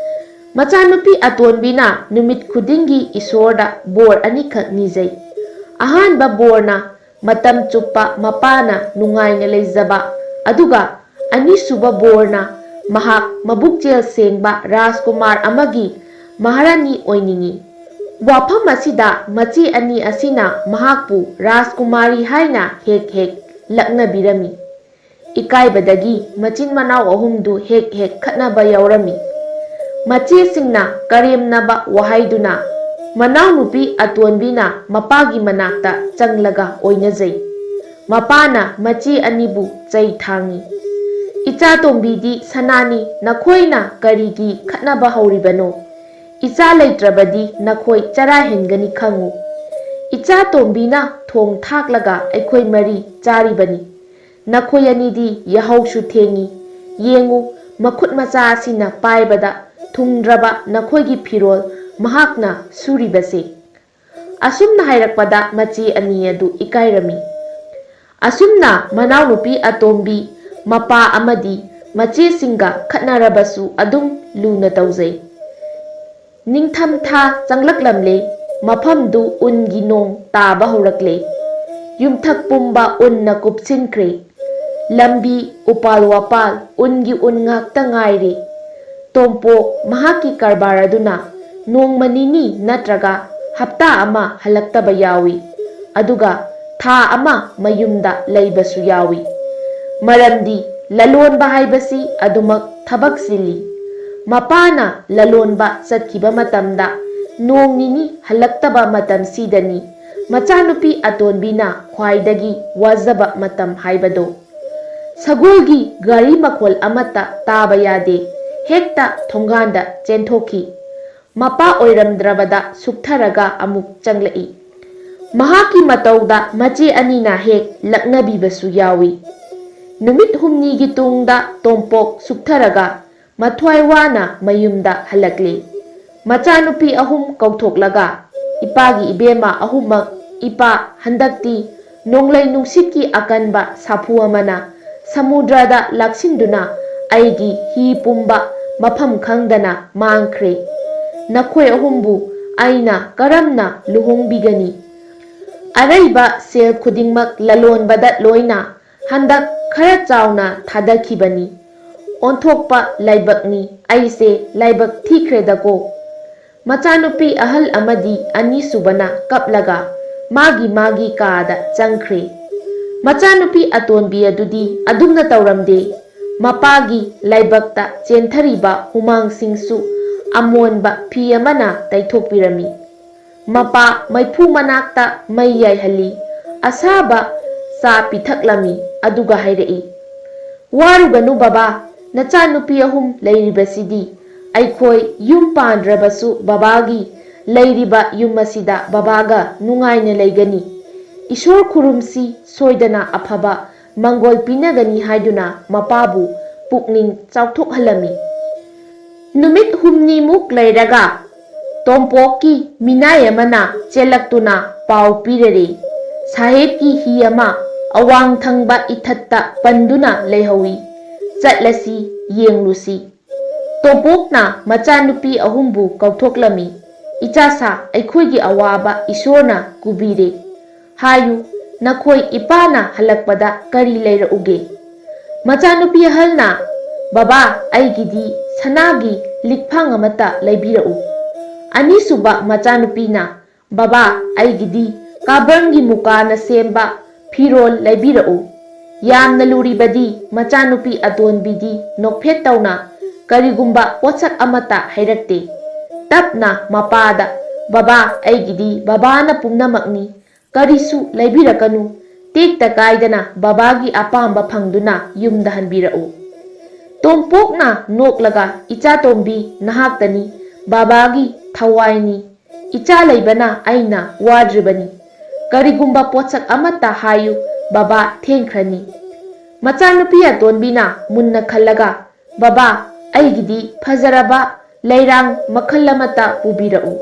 ꯃꯆꯥꯅꯨꯄꯤ ꯑꯇꯣꯟꯕꯤꯅ ꯅꯨꯃꯤꯠ ꯈꯨꯗꯤꯡꯒꯤ ꯏꯁꯣꯔꯗ ꯕꯣꯔ ꯑꯅꯤꯈꯛ ꯅꯤꯖꯩ꯫ ꯑꯍꯥꯟꯕ ꯕꯣꯔꯅ ꯃꯇꯝ ꯆꯨꯞꯄ ꯃꯄꯥꯅ ꯅꯨꯡꯉꯥꯏꯅ ꯂꯩꯖꯕ, ꯑꯗꯨꯒ ꯑꯅꯤꯁꯨꯕ ꯕꯣꯔꯅ ꯃꯍꯥꯛ ꯃꯕꯨꯛꯆꯦꯜ ꯁꯦꯡꯕ ꯔꯥꯖꯀꯨꯃꯥꯔ ꯑꯃꯒꯤ ꯃꯍꯥꯔꯥꯅꯤ ꯑꯣꯏꯅꯤꯡꯏ꯫ ꯋꯥꯐꯝ ꯑꯁꯤꯗ ꯃꯆꯦ ꯑꯅꯤ ꯑꯁꯤꯅ ꯃꯍꯥꯛꯄꯨ ꯔꯥꯖꯀꯨꯃꯥꯔꯤ ꯍꯥꯏꯅ ꯍꯦꯛ ꯍꯦꯛ ꯂꯛꯅꯕꯤꯔꯝꯃꯤ꯫ ꯏꯀꯥꯏꯕꯗꯒꯤ ꯃꯆꯤꯟ ꯃꯅꯥꯎ ꯑꯍꯨꯝꯗꯨ ꯍꯦꯛ ꯍꯦꯛ ꯈꯠꯅꯕ ꯌꯥꯎꯔꯝꯃꯤ꯫ ꯃꯆꯦꯁꯤꯡꯅ ꯀꯔꯦꯝꯅꯕ ꯋꯥꯍꯩꯗꯨꯅ ꯃꯅꯥꯎꯅꯨꯄꯤ ꯑꯇꯣꯟꯕꯤꯅ ꯃꯄꯥꯒꯤ ꯃꯅꯥꯛꯇ ꯆꯪꯂꯒ ꯑꯣꯏꯅꯖꯩ꯫ ꯃꯄꯥꯅ ꯃꯆꯦ ꯑꯅꯤꯕꯨ ꯆꯩ ꯊꯥꯡꯏ꯫ "ꯏꯆꯥ ꯇꯣꯝꯕꯤꯗꯤ ꯁꯅꯥꯅꯤ, ꯅꯈꯣꯏꯅ ꯀꯔꯤꯒꯤ ꯈꯠꯅꯕ ꯍꯧꯔꯤꯕꯅꯣ? ꯏꯆꯥ ꯂꯩꯇ꯭ꯔꯕꯗꯤ ꯅꯈꯣꯏ ꯆꯔꯥ ꯍꯦꯟꯒꯅꯤ ꯈꯪꯉꯨ꯫ ꯏꯆꯥ ꯇꯣꯝꯕꯤꯅ ꯊꯣꯡ ꯊꯥꯛꯂꯒ ꯑꯩꯈꯣꯏ ꯃꯔꯤ ꯆꯥꯔꯤꯕꯅꯤ꯫ ꯅꯈꯣꯏ ꯑꯅꯤꯗꯤ ꯌꯥꯍꯧꯁꯨ ꯊꯦꯡꯏ꯫ ꯌꯦꯡꯉꯨ, ꯃꯈꯨꯠ ꯃꯆꯥ ꯑꯁꯤꯅ ꯄꯥꯏꯕꯗ ꯊꯨꯡꯗ꯭ꯔꯕ ꯅꯈꯣꯏꯒꯤ ꯐꯤꯔꯣꯜ ꯃꯍꯥꯛꯅ ꯁꯨꯔꯤꯕꯁꯦ꯫" ꯑꯁꯨꯝꯅ ꯍꯥꯏꯔꯛꯄꯗ ꯃꯆꯦ ꯑꯅꯤ ꯑꯗꯨ ꯏꯀꯥꯏꯔꯝꯃꯤ꯫ ꯑꯁꯨꯝꯅ ꯃꯅꯥꯎꯅꯨꯄꯤ ꯑꯇꯣꯝꯕꯤ ꯃꯄꯥ ꯑꯃꯗꯤ ꯃꯆꯦꯁꯤꯡꯒ ꯈꯠꯅꯔꯕꯁꯨ ꯑꯗꯨꯝ ꯂꯨꯅ ꯇꯧꯖꯩ꯫ ꯅꯤꯡꯊꯝꯊꯥ ꯆꯪꯂꯛꯂꯝꯂꯦ꯫ ꯃꯐꯝꯗꯨ ꯎꯟꯒꯤ ꯅꯣꯡ ꯇꯥꯕ ꯍꯧꯔꯛꯂꯦ꯫ ꯌꯨꯝꯊꯛ ꯄꯨꯝꯕ ꯎꯟꯅ ꯀꯨꯞꯁꯤꯟꯈ꯭ꯔꯦ꯫ ꯂꯝꯕꯤ, ꯎꯄꯥꯜ ꯋꯥꯄꯥꯜ ꯎꯟꯒꯤ ꯎꯟ ꯉꯥꯛꯇ ꯉꯥꯏꯔꯦ꯫ ꯇꯣꯝꯄꯣꯛ ꯃꯍꯥꯛꯀꯤ ꯀꯔꯕꯥꯔ ꯑꯗꯨꯅ ꯅꯣꯡꯃ ꯅꯤꯅꯤ ꯅꯠꯇ꯭ꯔꯒ ꯍꯞꯇꯥ ꯑꯃ ꯍꯜꯂꯛꯇꯕ ꯌꯥꯎꯏ, ꯑꯗꯨꯒ ꯊꯥ ꯑꯃ ꯃꯌꯨꯝꯗ ꯂꯩꯕꯁꯨ ꯌꯥꯎꯏ꯫ ꯃꯔꯝꯗꯤ ꯂꯂꯣꯟꯕ ꯍꯥꯏꯕꯁꯤ ꯑꯗꯨꯃꯛ ꯊꯕꯛ ꯆꯤꯜꯂꯤ꯫ ꯃꯄꯥꯅ ꯂꯂꯣꯟꯕ ꯆꯠꯈꯤꯕ ꯃꯇꯝꯗ ꯅꯣꯡ ꯅꯤꯅꯤ ꯍꯜꯂꯛꯇꯕ ꯃꯇꯝꯁꯤꯗꯅꯤ ꯃꯆꯥꯅꯨꯄꯤ ꯑꯇꯣꯟꯕꯤꯅ ꯈ꯭ꯋꯥꯏꯗꯒꯤ ꯋꯥꯖꯕ ꯃꯇꯝ ꯍꯥꯏꯕꯗꯣ꯫ ꯁꯒꯣꯜꯒꯤ ꯒꯥꯔꯤ ꯃꯈꯣꯜ ꯑꯃꯠꯇ ꯇꯥꯕ ꯌꯥꯗꯦ꯫ ꯍꯦꯛꯇ ꯊꯣꯡꯒꯥꯟꯗ ꯆꯦꯟꯊꯣꯛꯈꯤ꯫ ꯃꯄꯥ ꯑꯣꯏꯔꯝꯗ꯭ꯔꯕꯗ ꯁꯨꯛꯊꯔꯒ ꯑꯃꯨꯛ ꯆꯪꯂꯛꯏ꯫ ꯃꯍꯥꯛꯀꯤ ꯃꯇꯧꯗ ꯃꯆꯦ ꯑꯅꯤꯅ ꯍꯦꯛ ꯂꯛꯅꯕꯤꯕꯁꯨ ꯌꯥꯎꯏ꯫ ꯅꯨꯃꯤꯠ ꯍꯨꯝꯅꯤꯒꯤ ꯇꯨꯡꯗ ꯇꯣꯝꯄꯣꯛ ꯁꯨꯛꯊꯔꯒ ꯃꯊ꯭ꯋꯥꯏ ꯋꯥꯅ ꯃꯌꯨꯝꯗ ꯍꯜꯂꯛꯂꯦ꯫ ꯃꯆꯥꯅꯨꯄꯤ ꯑꯍꯨꯝ ꯀꯧꯊꯣꯛꯂꯒ, "ꯏꯄꯥꯒꯤ ꯏꯕꯦꯝꯃ ꯑꯍꯨꯝꯃꯛ, ꯏꯄꯥ, ꯍꯟꯗꯛꯇꯤ ꯅꯣꯡꯂꯩ ꯅꯨꯡꯁꯤꯠꯀꯤ ꯑꯀꯟꯕ ꯁꯥꯐꯨ ꯑꯃꯅ ꯁꯃꯨꯗ꯭ꯔꯗ ꯂꯥꯛꯁꯤꯟꯗꯨꯅ ꯑꯩꯒꯤ ꯍꯤ ꯄꯨꯝꯕ ꯃꯐꯝ ꯈꯪꯗꯅ ꯃꯥꯡꯈ꯭ꯔꯦ꯫ ꯅꯈꯣꯏ ꯑꯍꯨꯝꯕꯨ ꯑꯩꯅ ꯀꯔꯝꯅ ꯂꯨꯍꯣꯡꯕꯤꯒꯅꯤ? ꯑꯔꯩꯕ ꯁꯦꯜ ꯈꯨꯗꯤꯡꯃꯛ ꯂꯂꯣꯟꯕꯗ ꯂꯣꯏꯅ ꯍꯟꯗꯛ ꯈꯔ ꯆꯥꯎꯅ ꯊꯥꯗꯈꯤꯕꯅꯤ꯫ ꯑꯣꯟꯊꯣꯛꯄ ꯂꯥꯏꯕꯛꯅꯤ, ꯑꯩꯁꯦ ꯂꯥꯏꯕꯛ ꯊꯤꯈ꯭ꯔꯦꯗꯀꯣ꯫" ꯃꯆꯥꯅꯨꯄꯤ ꯑꯍꯜ ꯑꯃꯗꯤ ꯑꯅꯤꯁꯨꯕꯅ ꯀꯞꯂꯒ ꯃꯥꯒꯤ ꯃꯥꯒꯤ ꯀꯥꯗ ꯆꯪꯈ꯭ꯔꯦ꯫ ꯃꯆꯥꯅꯨꯄꯤ ꯑꯇꯣꯟꯕꯤ ꯑꯗꯨꯗꯤ ꯑꯗꯨꯝꯅ ꯇꯧꯔꯝꯗꯦ꯫ ꯃꯄꯥꯒꯤ ꯂꯥꯏꯕꯛꯇ ꯆꯦꯟꯊꯔꯤꯕ ꯍꯨꯃꯥꯡꯁꯤꯡꯁꯨ ꯑꯃꯣꯟꯕ ꯐꯤ ꯑꯃꯅ ꯇꯩꯊꯣꯛꯄꯤꯔꯝꯃꯤ꯫ ꯃꯄꯥ ꯃꯩꯐꯨ ꯃꯅꯥꯛꯇ ꯃꯩ ꯌꯥꯏꯍꯜꯂꯤ꯫ ꯑꯁꯥꯕ ꯆꯥ ꯄꯤꯊꯛꯂꯝꯃꯤ꯫ ꯑꯗꯨꯒ ꯍꯥꯏꯔꯛꯏ, "ꯋꯥꯔꯨꯒꯅꯨ ꯕꯕꯥ, ꯅꯆꯥꯅꯨꯄꯤ ꯑꯍꯨꯝ ꯂꯩꯔꯤꯕꯁꯤꯗꯤ꯫ ꯑꯩꯈꯣꯏ ꯌꯨꯝ ꯄꯥꯟꯗ꯭ꯔꯕꯁꯨ ꯕꯕꯥꯒꯤ ꯂꯩꯔꯤꯕ ꯌꯨꯝ ꯑꯁꯤꯗ ꯕꯕꯥꯒ ꯅꯨꯡꯉꯥꯏꯅ ꯂꯩꯒꯅꯤ꯫ ꯏꯁꯣꯔ ꯈꯨꯔꯨꯝꯁꯤ, ꯁꯣꯏꯗꯅ ꯑꯐꯕ ꯃꯪꯒꯣꯜ ꯄꯤꯅꯒꯅꯤ" ꯍꯥꯏꯗꯨꯅ ꯃꯄꯥꯕꯨ ꯄꯨꯛꯅꯤꯡ ꯆꯥꯎꯊꯣꯛꯍꯜꯂꯝꯃꯤ꯫ ꯅꯨꯃꯤꯠ ꯍꯨꯝꯅꯤꯃꯨꯛ ꯂꯩꯔꯒ ꯇꯣꯝꯄꯣꯛꯀꯤ ꯃꯤꯅꯥꯏ ꯑꯃꯅ ꯆꯦꯜꯂꯛꯇꯨꯅ ꯄꯥꯎ ꯄꯤꯔꯔꯦ, "ꯁꯥꯍꯦꯕꯀꯤ ꯍꯤ ꯑꯃ ꯑꯋꯥꯡ ꯊꯪꯕ ꯏꯊꯠꯇ ꯄꯟꯗꯨꯅ ꯂꯩꯍꯧꯏ꯫ ꯆꯠꯂꯁꯤ, ꯌꯦꯡꯂꯨꯁꯤ"꯫ ꯇꯣꯝꯄꯣꯛꯅ ꯃꯆꯥꯅꯨꯄꯤ ꯑꯍꯨꯝꯕꯨ ꯀꯧꯊꯣꯛꯂꯝꯃꯤ꯫ "ꯏꯆꯥꯁꯥ, ꯑꯩꯈꯣꯏꯒꯤ ꯑꯋꯥꯕ ꯏꯁꯣꯔꯅ ꯀꯨꯕꯤꯔꯦ꯫ ꯍꯥꯏꯌꯨ, ꯅꯈꯣꯏ ꯏꯄꯥꯅ ꯍꯜꯂꯛꯄꯗ ꯀꯔꯤ ꯂꯩꯔꯛꯎꯒꯦ?" ꯃꯆꯥꯅꯨꯄꯤ ꯑꯍꯜꯅ, "ꯕꯕꯥ, ꯑꯩꯒꯤꯗꯤ ꯁꯅꯥꯒꯤ ꯂꯤꯛꯐꯥꯡ ꯑꯃꯠꯇ ꯂꯩꯕꯤꯔꯛꯎ"꯫ ꯑꯅꯤꯁꯨꯕ ꯃꯆꯥꯅꯨꯄꯤꯅ, "ꯕꯕꯥ, ꯑꯩꯒꯤꯗꯤ ꯀꯥꯕ꯭ꯔꯪꯒꯤ ꯃꯨꯀꯥꯅ ꯁꯦꯝꯕ ꯐꯤꯔꯣꯜ ꯂꯩꯕꯤꯔꯛꯎ"꯫ ꯌꯥꯝꯅ ꯂꯨꯔꯤꯕꯗꯤ ꯃꯆꯥꯅꯨꯄꯤ ꯑꯇꯣꯟꯕꯤꯗꯤ ꯅꯣꯛꯐꯦꯠ ꯇꯧꯅ ꯀꯔꯤꯒꯨꯝꯕ ꯄꯣꯠꯁꯛ ꯑꯃꯠꯇ ꯍꯥꯏꯔꯛꯇꯦ꯫ ꯇꯞꯅ ꯃꯄꯥꯗ, "ꯕꯕꯥ, ꯑꯩꯒꯤꯗꯤ ꯕꯕꯥꯅ ꯄꯨꯝꯅꯃꯛꯅꯤ꯫ ꯀꯔꯤꯁꯨ ꯂꯩꯕꯤꯔꯛꯀꯅꯨ꯫ ꯇꯦꯛꯇ ꯀꯥꯏꯗꯅ ꯕꯕꯥꯒꯤ ꯑꯄꯥꯝꯕ ꯐꯪꯗꯨꯅ ꯌꯨꯝꯗ ꯍꯟꯕꯤꯔꯛꯎ"꯫ ꯇꯣꯝꯄꯣꯛꯅ ꯅꯣꯛꯂꯒ, "ꯏꯆꯥꯇꯣꯝꯕꯤ, ꯅꯍꯥꯛꯇꯅꯤ ꯕꯕꯥꯒꯤ ꯊꯋꯥꯏꯅꯤ꯫ ꯏꯆꯥ ꯂꯩꯕꯅ ꯑꯩꯅ ꯋꯥꯗ꯭ꯔꯤꯕꯅꯤ꯫ ꯀꯔꯤꯒꯨꯝꯕ ꯄꯣꯠꯁꯛ ꯑꯃꯠꯇ ꯍꯥꯏꯌꯨ, ꯕꯕꯥ ꯊꯦꯡꯈ꯭ꯔꯅꯤ"꯫ ꯃꯆꯥꯅꯨꯄꯤ ꯑꯇꯣꯟꯕꯤꯅ ꯃꯨꯟꯅ ꯈꯜꯂꯒ, "ꯕꯕꯥ, ꯑꯩꯒꯤꯗꯤ ꯐꯖꯔꯕ ꯂꯩꯔꯥꯡ ꯃꯈꯜ ꯑꯃꯠꯇ ꯄꯨꯕꯤꯔꯛꯎ"꯫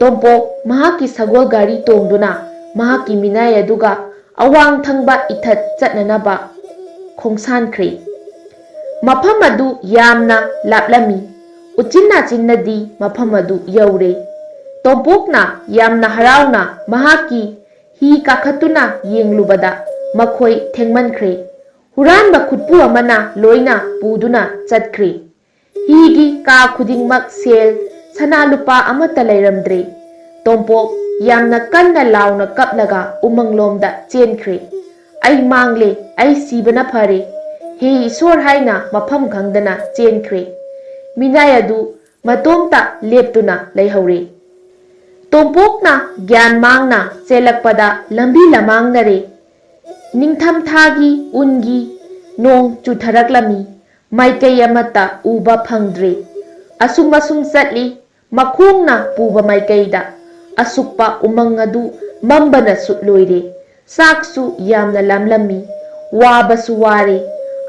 ꯇꯣꯝꯄꯣꯛ ꯃꯍꯥꯛꯀꯤ ꯁꯒꯣꯜ ꯒꯥꯔꯤ ꯇꯣꯡꯗꯨꯅ ꯃꯍꯥꯛꯀꯤ ꯃꯤꯅꯥꯏ ꯑꯗꯨꯒ ꯑꯋꯥꯡ ꯊꯪꯕ ꯏꯊꯠ ꯆꯠꯅꯅꯕ ꯈꯣꯡꯁꯥꯟꯈ꯭ꯔꯦ꯫ ꯃꯐꯝ ꯑꯗꯨ ꯌꯥꯝꯅ ꯂꯥꯞꯂꯝꯃꯤ꯫ ꯎꯆꯤꯟ ꯅꯥꯆꯤꯟꯅꯗꯤ ꯃꯐꯝ ꯑꯗꯨ ꯌꯧꯔꯦ꯫ ꯇꯣꯝꯄꯣꯛꯅ ꯌꯥꯝꯅ ꯍꯔꯥꯎꯅ ꯃꯍꯥꯛꯀꯤ ꯍꯤ ꯀꯥꯈꯠꯇꯨꯅ ꯌꯦꯡꯂꯨꯕꯗ ꯃꯈꯣꯏ ꯊꯦꯡꯃꯟꯈ꯭ꯔꯦ꯫ ꯍꯨꯔꯥꯟꯕ ꯈꯨꯠꯄꯨ ꯑꯃꯅ ꯂꯣꯏꯅ ꯄꯨꯗꯨꯅ ꯆꯠꯈ꯭ꯔꯦ꯫ ꯍꯤꯒꯤ ꯀꯥ ꯈꯨꯗꯤꯡꯃꯛ ꯁꯦꯜ, ꯁꯅꯥ ꯂꯨꯄꯥ ꯑꯃꯠꯇ ꯂꯩꯔꯝꯗ꯭ꯔꯦ꯫ ꯇꯣꯝꯄꯣꯛ ꯌꯥꯝꯅ ꯀꯟꯅ ꯂꯥꯎꯅ ꯀꯞꯂꯒ ꯎꯃꯪꯂꯣꯝꯗ ꯆꯦꯟꯈ꯭ꯔꯦ꯫ "ꯑꯩ ꯃꯥꯡꯂꯦ, ꯑꯩ ꯁꯤꯕꯅ ꯐꯔꯦ꯫ ꯍꯦ ꯏꯁꯣꯔ" ꯍꯥꯏꯅ ꯃꯐꯝ ꯈꯪꯗꯅ ꯆꯦꯟꯈ꯭ꯔꯦ꯫ ꯃꯤꯅꯥꯏ ꯑꯗꯨ ꯃꯇꯣꯝꯇ ꯂꯦꯞꯇꯨꯅ ꯂꯩꯍꯧꯔꯦ꯫ ꯇꯣꯝꯄꯣꯛꯅ ꯒ꯭ꯌꯥꯟ ꯃꯥꯡꯅ ꯆꯦꯜꯂꯛꯄꯗ ꯂꯝꯕꯤ ꯂꯃꯥꯡꯅꯔꯦ꯫ ꯅꯤꯡꯊꯝꯊꯥꯒꯤ ꯎꯟꯒꯤ ꯅꯣꯡ ꯆꯨꯊꯔꯛꯂꯝꯃꯤ꯫ ꯃꯥꯏꯀꯩ ꯑꯃꯠꯇ ꯎꯕ ꯐꯪꯗ꯭ꯔꯦ꯫ ꯑꯁꯨꯝ ꯑꯁꯨꯝ ꯆꯠꯂꯤ꯫ ꯃꯈꯣꯡꯅ ꯄꯨꯕ ꯃꯥꯏꯀꯩꯗ ꯑꯁꯨꯛꯄ ꯎꯃꯪ ꯑꯗꯨ ꯃꯝꯕꯅꯁꯨ ꯂꯣꯏꯔꯦ꯫ ꯆꯥꯛꯁꯨ ꯌꯥꯝꯅ ꯂꯥꯝꯂꯝꯃꯤ꯫ ꯋꯥꯕꯁꯨ ꯋꯥꯔꯦ꯫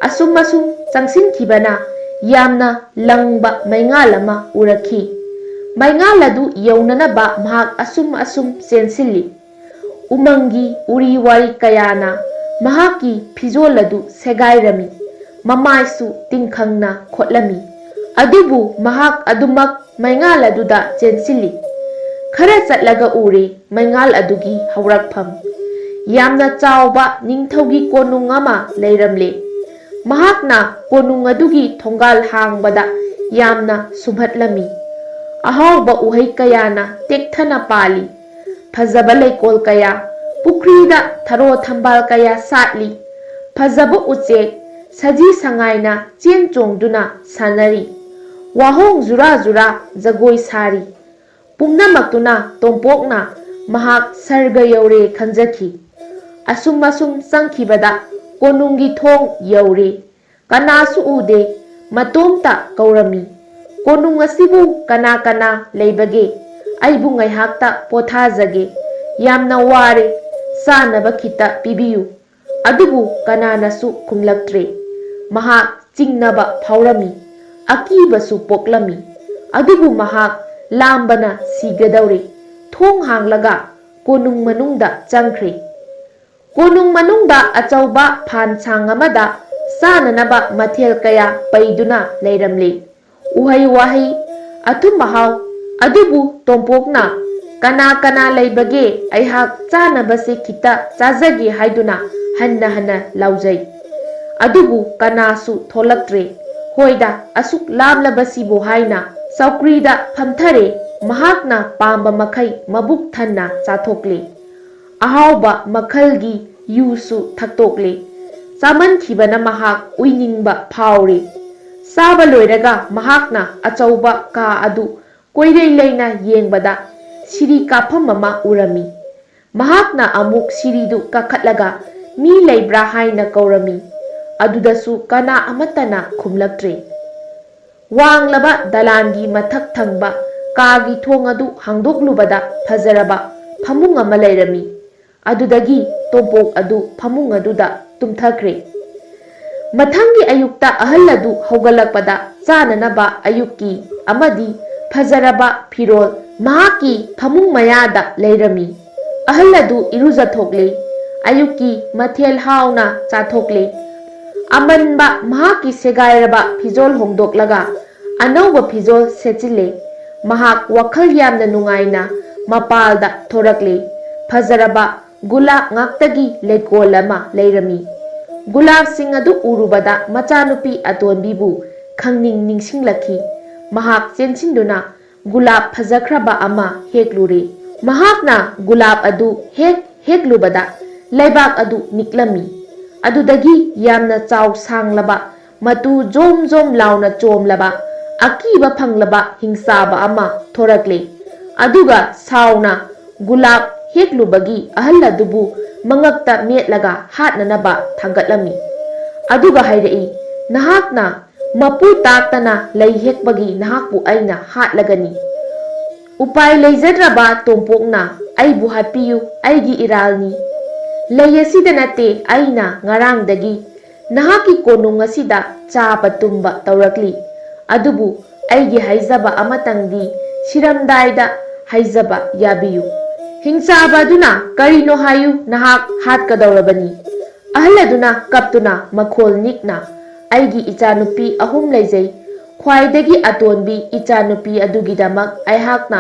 ꯑꯁꯨꯝ ꯑꯁꯨꯝ ꯆꯪꯁꯤꯟꯈꯤꯕꯅ ꯌꯥꯝꯅ ꯂꯪꯕ ꯃꯩꯉꯥꯜ ꯑꯃ ꯎꯔꯛꯈꯤ꯫ ꯃꯩꯉꯥꯜ ꯑꯗꯨ ꯌꯧꯅꯅꯕ ꯃꯍꯥꯛ ꯑꯁꯨꯝ ꯑꯁꯨꯝ ꯆꯦꯟꯁꯤꯜꯂꯤ꯫ ꯎꯃꯪꯒꯤ ꯎꯔꯤ ꯋꯥꯔꯤ ꯀꯌꯥꯅ ꯃꯍꯥꯛꯀꯤ ꯐꯤꯖꯣꯜ ꯑꯗꯨ ꯁꯦꯒꯥꯏꯔꯝꯃꯤ꯫ ꯃꯃꯥꯏꯁꯨ ꯇꯤꯡꯈꯪꯅ ꯈꯣꯠꯂꯝꯃꯤ꯫ ꯑꯗꯨꯕꯨ ꯃꯍꯥꯛ ꯑꯗꯨꯃꯛ ꯃꯩꯉꯥꯜ ꯑꯗꯨꯗ ꯆꯦꯟꯁꯤꯜꯂꯤ꯫ ꯈꯔ ꯆꯠꯂꯒ ꯎꯔꯦ ꯃꯩꯉꯥꯜ ꯑꯗꯨꯒꯤ ꯍꯧꯔꯛꯐꯝ꯫ ꯌꯥꯝꯅ ꯆꯥꯎꯕ ꯅꯤꯡꯊꯧꯒꯤ ꯀꯣꯅꯨꯡ ꯑꯃ ꯂꯩꯔꯝꯂꯦ꯫ ꯃꯍꯥꯛꯅ ꯀꯣꯅꯨꯡ ꯑꯗꯨꯒꯤ ꯊꯣꯡꯒꯥꯜ ꯍꯥꯡꯕꯗ ꯌꯥꯝꯅ ꯁꯨꯝꯍꯠꯂꯝꯃꯤ꯫ ꯑꯍꯥꯎꯕ ꯎꯍꯩ ꯀꯌꯥꯅ ꯇꯦꯛꯊꯅ ꯄꯥꯜꯂꯤ꯫ ꯐꯖꯕ ꯂꯩꯀꯣꯜ ꯀꯌꯥ, ꯄꯨꯈ꯭ꯔꯤꯗ ꯊꯔꯣ ꯊꯝꯕꯥꯜ ꯀꯌꯥ ꯁꯥꯠꯂꯤ꯫ ꯐꯖꯕ ꯎꯆꯦꯛ, ꯁꯖꯤ ꯁꯉꯥꯏꯅ ꯆꯦꯟ ꯆꯣꯡꯗꯨꯅ ꯁꯥꯟꯅꯔꯤ꯫ ꯋꯥꯍꯣꯡ ꯖꯨꯔꯥ ꯖꯨꯔꯥ ꯖꯒꯣꯏ ꯁꯥꯔꯤ꯫ ꯄꯨꯝꯅꯃꯛꯇꯨꯅ ꯇꯣꯝꯄꯣꯛꯅ ꯃꯍꯥꯛ ꯁꯔꯒ ꯌꯧꯔꯦ ꯈꯟꯖꯈꯤ꯫ ꯑꯁꯨꯝ ꯑꯁꯨꯝ ꯆꯪꯈꯤꯕꯗ ꯀꯣꯅꯨꯡꯒꯤ ꯊꯣꯡ ꯌꯧꯔꯦ꯫ ꯀꯅꯥꯁꯨ ꯎꯗꯦ꯫ ꯃꯇꯣꯝꯇ ꯀꯧꯔꯝꯃꯤ, "ꯀꯣꯅꯨꯡ ꯑꯁꯤꯕꯨ ꯀꯅꯥ ꯀꯅꯥ ꯂꯩꯕꯒꯦ? ꯑꯩꯕꯨ ꯉꯥꯏꯍꯥꯛꯇ ꯄꯣꯊꯥꯖꯒꯦ꯫ ꯌꯥꯝꯅ ꯋꯥꯔꯦ꯫ ꯆꯥꯅꯕ ꯈꯤꯇ ꯄꯤꯕꯤꯌꯨ"꯫ ꯑꯗꯨꯕꯨ ꯀꯅꯥꯅꯁꯨ ꯈꯨꯝꯂꯛꯇ꯭ꯔꯦ꯫ ꯃꯍꯥꯛ ꯆꯤꯡꯅꯕ ꯐꯥꯎꯔꯝꯃꯤ꯫ ꯑꯀꯤꯕꯁꯨ ꯄꯣꯛꯂꯝꯃꯤ꯫ ꯑꯗꯨꯕꯨ ꯃꯍꯥꯛ ꯂꯥꯝꯕꯅ ꯁꯤꯒꯗꯧꯔꯦ꯫ ꯊꯣꯡ ꯍꯥꯡꯂꯒ ꯀꯣꯅꯨꯡ ꯃꯅꯨꯡꯗ ꯆꯪꯈ꯭ꯔꯦ꯫ ꯀꯣꯅꯨꯡ ꯃꯅꯨꯡꯗ ꯑꯆꯧꯕ ꯐꯥꯟ ꯁꯥꯡ ꯑꯃꯗ ꯆꯥꯅꯅꯕ ꯃꯊꯦꯜ ꯀꯌꯥ ꯄꯩꯗꯨꯅ ꯂꯩꯔꯝꯂꯦ꯫ ꯎꯍꯩ ꯋꯥꯍꯩ, ꯑꯊꯨꯝ ꯑꯍꯥꯎ꯫ ꯑꯗꯨꯕꯨ ꯇꯣꯝꯄꯣꯛꯅ, "ꯀꯅꯥ ꯀꯅꯥ ꯂꯩꯕꯒꯦ? ꯑꯩꯍꯥꯛ ꯆꯥꯅꯕꯁꯦ ꯈꯤꯇ ꯆꯥꯖꯒꯦ" ꯍꯥꯏꯗꯨꯅ ꯍꯟꯅ ꯍꯟꯅ ꯂꯥꯎꯖꯩ꯫ ꯑꯗꯨꯕꯨ ꯀꯅꯥꯁꯨ ꯊꯣꯛꯂꯛꯇ꯭ꯔꯦ꯫ "ꯍꯣꯏꯗ, ꯑꯁꯨꯛ ꯂꯥꯝꯂꯕꯁꯤꯕꯨ" ꯍꯥꯏꯅ ꯆꯧꯀ꯭ꯔꯤꯗ ꯐꯝꯊꯔꯦ꯫ ꯃꯍꯥꯛꯅ ꯄꯥꯝꯕ ꯃꯈꯩ ꯃꯕꯨꯛ ꯊꯟꯅ ꯆꯥꯊꯣꯛꯂꯦ꯫ ꯑꯍꯥꯎꯕ ꯃꯈꯜꯒꯤ ꯌꯨꯁꯨ ꯊꯛꯇꯣꯛꯂꯦ꯫ ꯆꯥꯃꯟꯈꯤꯕꯅ ꯃꯍꯥꯛ ꯎꯏꯅꯤꯡꯕ ꯐꯥꯎꯔꯦ꯫ ꯆꯥꯕ ꯂꯣꯏꯔꯒ ꯃꯍꯥꯛꯅ ꯑꯆꯧꯕ ꯀꯥ ꯑꯗꯨ ꯀꯣꯏꯔꯩ ꯂꯩꯅ ꯌꯦꯡꯕꯗ ꯁꯤꯔꯤ ꯀꯥꯐꯝ ꯑꯃ ꯎꯔꯝꯃꯤ꯫ ꯃꯍꯥꯛꯅ ꯑꯃꯨꯛ ꯁꯤꯔꯤꯗꯨ ꯀꯥꯈꯠꯂꯒ "ꯃꯤ ꯂꯩꯕ꯭ꯔꯥ?" ꯍꯥꯏꯅ ꯀꯧꯔꯝꯃꯤ꯫ ꯑꯗꯨꯗꯁꯨ ꯀꯅꯥ ꯑꯃꯠꯇꯅ ꯈꯨꯝꯂꯛꯇ꯭ꯔꯦ꯫ ꯋꯥꯡꯂꯕ ꯗꯂꯥꯟꯒꯤ ꯃꯊꯛ ꯊꯪꯕ ꯀꯥꯒꯤ ꯊꯣꯡ ꯑꯗꯨ ꯍꯥꯡꯗꯣꯛꯂꯨꯕꯗ ꯐꯖꯔꯕ ꯐꯃꯨꯡ ꯑꯃ ꯂꯩꯔꯝꯃꯤ꯫ ꯑꯗꯨꯗꯒꯤ ꯇꯣꯝꯄꯣꯛ ꯑꯗꯨ ꯐꯃꯨꯡ ꯑꯗꯨꯗ ꯇꯨꯝꯊꯈ꯭ꯔꯦ꯫ ꯃꯊꯪꯒꯤ ꯑꯌꯨꯛꯇ ꯑꯍꯜ ꯑꯗꯨ ꯍꯧꯒꯠꯂꯛꯄꯗ ꯆꯥꯅꯅꯕ ꯑꯌꯨꯛꯀꯤ ꯑꯃꯗꯤ ꯐꯖꯔꯕ ꯐꯤꯔꯣꯜ ꯃꯍꯥꯛꯀꯤ ꯐꯃꯨꯡ ꯃꯌꯥꯗ ꯂꯩꯔꯝꯃꯤ꯫ ꯑꯍꯜ ꯑꯗꯨ ꯏꯔꯨꯖꯊꯣꯛꯂꯦ꯫ ꯑꯌꯨꯛꯀꯤ ꯃꯊꯦꯜ ꯍꯥꯎꯅ ꯆꯥꯊꯣꯛꯂꯦ꯫ ꯑꯃꯟꯕ ꯃꯍꯥꯛꯀꯤ ꯁꯦꯒꯥꯏꯔꯕ ꯐꯤꯖꯣꯜ ꯍꯣꯡꯗꯣꯛꯂꯒ ꯑꯅꯧꯕ ꯐꯤꯖꯣꯜ ꯁꯦꯠꯆꯤꯜꯂꯦ꯫ ꯃꯍꯥꯛ ꯋꯥꯈꯜ ꯌꯥꯝꯅ ꯅꯨꯡꯉꯥꯏꯅ ꯃꯄꯥꯜꯗ ꯊꯣꯔꯛꯂꯦ꯫ ꯐꯖꯔꯕ ꯒꯨꯂꯥꯞ ꯉꯥꯛꯇꯒꯤ ꯂꯩꯀꯣꯜ ꯑꯃ ꯂꯩꯔꯝꯃꯤ꯫ ꯒꯨꯂꯥꯞꯁꯤꯡ ꯑꯗꯨ ꯎꯔꯨꯕꯗ ꯃꯆꯥꯅꯨꯄꯤ ꯑꯇꯣꯟꯕꯤꯕꯨ ꯈꯪꯅꯤꯡ ꯅꯤꯡꯁꯤꯡꯂꯛꯈꯤ꯫ ꯃꯍꯥꯛ ꯆꯦꯟꯁꯤꯟꯗꯨꯅ ꯒꯨꯂꯥꯞ ꯐꯖꯈ꯭ꯔꯕ ꯑꯃ ꯍꯦꯛꯂꯨꯔꯦ꯫ ꯃꯍꯥꯛꯅ ꯒꯨꯂꯥꯞ ꯑꯗꯨ ꯍꯦꯛ ꯍꯦꯛꯂꯨꯕꯗ ꯂꯩꯕꯥꯛ ꯑꯗꯨ ꯅꯤꯛꯂꯝꯃꯤ꯫ ꯑꯗꯨꯗꯒꯤ ꯌꯥꯝꯅ ꯆꯥꯎ ꯁꯥꯡꯂꯕ, ꯃꯇꯨ ꯖꯣꯝ ꯖꯣꯝ ꯂꯥꯎꯅ ꯆꯣꯝꯂꯕ, ꯑꯀꯤꯕ ꯐꯪꯂꯕ ꯍꯤꯡꯆꯥꯕ ꯑꯃ ꯊꯣꯔꯛꯂꯦ꯫ ꯑꯗꯨꯒ ꯁꯥꯎꯅ ꯒꯨꯂꯥꯞ ꯍꯦꯛꯂꯨꯕꯒꯤ ꯑꯍꯜ ꯑꯗꯨꯕꯨ ꯃꯉꯛꯇ ꯃꯦꯠꯂꯒ ꯍꯥꯠꯅꯅꯕ ꯊꯥꯡꯒꯠꯂꯝꯃꯤ꯫ ꯑꯗꯨꯒ ꯍꯥꯏꯔꯛꯏ, "ꯅꯍꯥꯛꯅ ꯃꯄꯨ ꯇꯥꯛꯇꯅ ꯂꯩ ꯍꯦꯛꯄꯒꯤ ꯅꯍꯥꯛꯄꯨ ꯑꯩꯅ ꯍꯥꯠꯂꯒꯅꯤ꯫ ꯎꯄꯥꯏ ꯂꯩꯖꯗ꯭ꯔꯕ ꯇꯣꯝꯄꯣꯛꯅ ꯑꯩꯕꯨ ꯍꯥꯠꯄꯤꯌꯨ, ꯑꯩꯒꯤ ꯏꯔꯥꯜꯅꯤ꯫ ꯂꯩ ꯑꯁꯤꯗ ꯅꯠꯇꯦ ꯑꯩꯅ ꯉꯔꯥꯡꯗꯒꯤ ꯅꯍꯥꯛꯀꯤ ꯀꯣꯅꯨꯡ ꯑꯁꯤꯗ ꯆꯥꯕ ꯇꯨꯝꯕ ꯇꯧꯔꯛꯂꯤ꯫ ꯑꯗꯨꯕꯨ ꯑꯩꯒꯤ ꯍꯥꯏꯖꯕ ꯑꯃꯇꯪꯗꯤ ꯁꯤꯔꯝꯗꯥꯏꯗ ꯍꯥꯏꯖꯕ ꯌꯥꯕꯤꯌꯨ꯫" ꯍꯤꯡꯆꯥꯕ ꯑꯗꯨꯅ, "ꯀꯔꯤꯅꯣ ꯍꯥꯏꯌꯨ, ꯅꯍꯥꯛ ꯍꯥꯠꯀꯗꯧꯔꯕꯅꯤ꯫" ꯑꯍꯜ ꯑꯗꯨꯅ ꯀꯞꯇꯨꯅ ꯃꯈꯣꯜ ꯅꯤꯛꯅ, "ꯑꯩꯒꯤ ꯏꯆꯥꯅꯨꯄꯤ ꯑꯍꯨꯝ ꯂꯩꯖꯩ꯫ ꯈ꯭ꯋꯥꯏꯗꯒꯤ ꯑꯇꯣꯟꯕꯤ ꯏꯆꯥꯅꯨꯄꯤ ꯑꯗꯨꯒꯤꯗꯃꯛ ꯑꯩꯍꯥꯛꯅ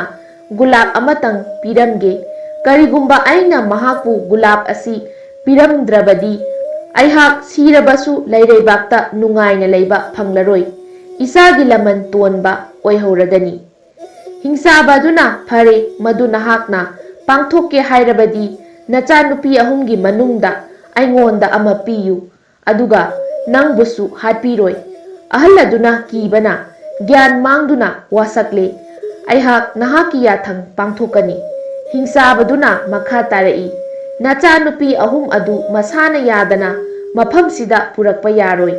ꯒꯨꯂꯥꯞ ꯑꯃꯇꯪ ꯄꯤꯔꯝꯒꯦ꯫ ꯀꯔꯤꯒꯨꯝꯕ ꯑꯩꯅ ꯃꯍꯥꯛꯄꯨ ꯒꯨꯂꯥꯞ ꯑꯁꯤ ꯄꯤꯔꯝꯗ꯭ꯔꯕꯗꯤ ꯑꯩꯍꯥꯛ ꯁꯤꯔꯕꯁꯨ ꯂꯩꯔꯩꯕꯥꯛꯇ ꯅꯨꯡꯉꯥꯏꯅ ꯂꯩꯕ ꯐꯪꯂꯔꯣꯏ꯫ ꯏꯆꯥꯒꯤ ꯂꯃꯟ ꯇꯣꯟꯕ ꯑꯣꯏꯍꯧꯔꯒꯅꯤ꯫" ꯍꯤꯡꯆꯥꯕ ꯑꯗꯨꯅ, "ꯐꯔꯦ, ꯃꯗꯨ ꯅꯍꯥꯛꯅ ꯄꯥꯡꯊꯣꯛꯀꯦ ꯍꯥꯏꯔꯕꯗꯤ ꯅꯆꯥꯅꯨꯄꯤ ꯑꯍꯨꯝꯒꯤ ꯃꯅꯨꯡꯗ ꯑꯩꯉꯣꯟꯗ ꯑꯃ ꯄꯤꯌꯨ, ꯑꯗꯨꯒ ꯅꯪꯕꯨꯁꯨ ꯍꯥꯠꯄꯤꯔꯣꯏ꯫" ꯑꯍꯜ ꯑꯗꯨꯅ ꯀꯤꯕꯅ ꯒ꯭ꯌꯥꯟ ꯃꯥꯡꯗꯨꯅ ꯋꯥꯁꯛꯂꯦ, "ꯑꯩꯍꯥꯛ ꯅꯍꯥꯛꯀꯤ ꯌꯥꯊꯪ ꯄꯥꯡꯊꯣꯛꯀꯅꯤ꯫" ꯍꯤꯡꯆꯥꯕꯗꯨꯅ ꯃꯈꯥ ꯇꯥꯔꯛꯏ, "ꯅꯆꯥꯅꯨꯄꯤ ꯑꯍꯨꯝ ꯑꯗꯨ ꯃꯁꯥꯅ ꯌꯥꯗꯅ ꯃꯐꯝꯁꯤꯗ ꯄꯨꯔꯛꯄ ꯌꯥꯔꯣꯏ꯫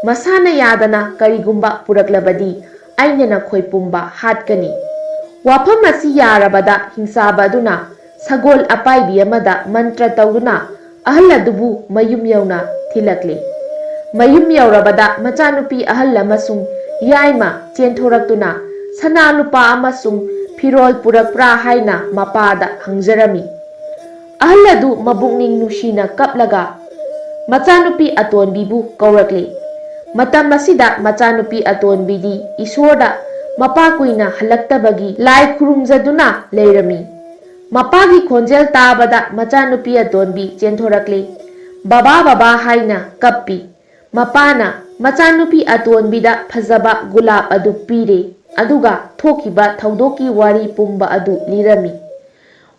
ꯃꯁꯥꯅ ꯌꯥꯗꯅ ꯀꯔꯤꯒꯨꯝꯕ ꯄꯨꯔꯛꯂꯕꯗꯤ ꯑꯩꯅ ꯅꯈꯣꯏ ꯄꯨꯝꯕ ꯍꯥꯠꯀꯅꯤ"꯫ ꯋꯥꯐꯝ ꯑꯁꯤ ꯌꯥꯔꯕꯗ ꯍꯤꯡꯆꯥꯕ ꯑꯗꯨꯅ ꯁꯒꯣꯜ ꯑꯄꯥꯏꯕꯤ ꯑꯃꯗ ꯃꯟꯇ꯭ꯔ ꯇꯧꯗꯨꯅ ꯑꯍꯜ ꯑꯗꯨꯕꯨ ꯃꯌꯨꯝ ꯌꯧꯅ ꯊꯤꯜꯂꯛꯂꯤ꯫ ꯃꯌꯨꯝ ꯌꯧꯔꯕꯗ ꯃꯆꯥꯅꯨꯄꯤ ꯑꯍꯜ ꯑꯃꯁꯨꯡ ꯌꯥꯏꯃ ꯆꯦꯟꯊꯣꯔꯛꯇꯨꯅ ꯁꯅꯥ ꯂꯨꯄꯥ ꯑꯃꯁꯨꯡ ꯐꯤꯔꯣꯜ ꯄꯨꯔꯛꯄ꯭ꯔꯥ ꯍꯥꯏꯅ ꯃꯄꯥꯗ ꯍꯪꯖꯔꯝꯃꯤ꯫ ꯑꯍꯜ ꯑꯗꯨ ꯃꯕꯨꯛꯅꯤꯡ ꯅꯨꯡꯁꯤꯅ ꯀꯞꯂꯒ ꯃꯆꯥꯅꯨꯄꯤ ꯑꯇꯣꯟꯕꯤꯕꯨ ꯀꯧꯔꯛꯂꯤ꯫ ꯃꯇꯝ ꯑꯁꯤꯗ ꯃꯆꯥꯅꯨꯄꯤ ꯑꯇꯣꯟꯕꯤꯗꯤ ꯏꯁꯣꯔꯗ ꯃꯄꯥ ꯀꯨꯏꯅ ꯍꯜꯂꯛꯇꯕꯒꯤ ꯂꯥꯏ ꯈꯨꯔꯨꯝꯖꯗꯨꯅ ꯂꯩꯔꯝꯃꯤ꯫ ꯃꯄꯥꯒꯤ ꯈꯣꯟꯖꯦꯜ ꯇꯥꯕꯗ ꯃꯆꯥꯅꯨꯄꯤ ꯑꯇꯣꯟꯕꯤ ꯆꯦꯟꯊꯣꯔꯛꯂꯤ꯫ "ꯕꯕꯥ, ꯕꯕꯥ" ꯍꯥꯏꯅ ꯀꯞꯄꯤ꯫ ꯃꯄꯥꯅ ꯃꯆꯥꯅꯨꯄꯤ ꯑꯇꯣꯟꯕꯤꯗ ꯐꯖꯕ ꯒꯨꯂꯥꯞ ꯑꯗꯨ ꯄꯤꯔꯦ, ꯑꯗꯨꯒ ꯊꯣꯛꯈꯤꯕ ꯊꯧꯗꯣꯛꯀꯤ ꯋꯥꯔꯤ ꯄꯨꯝꯕ ꯑꯗꯨ ꯂꯤꯔꯝꯃꯤ꯫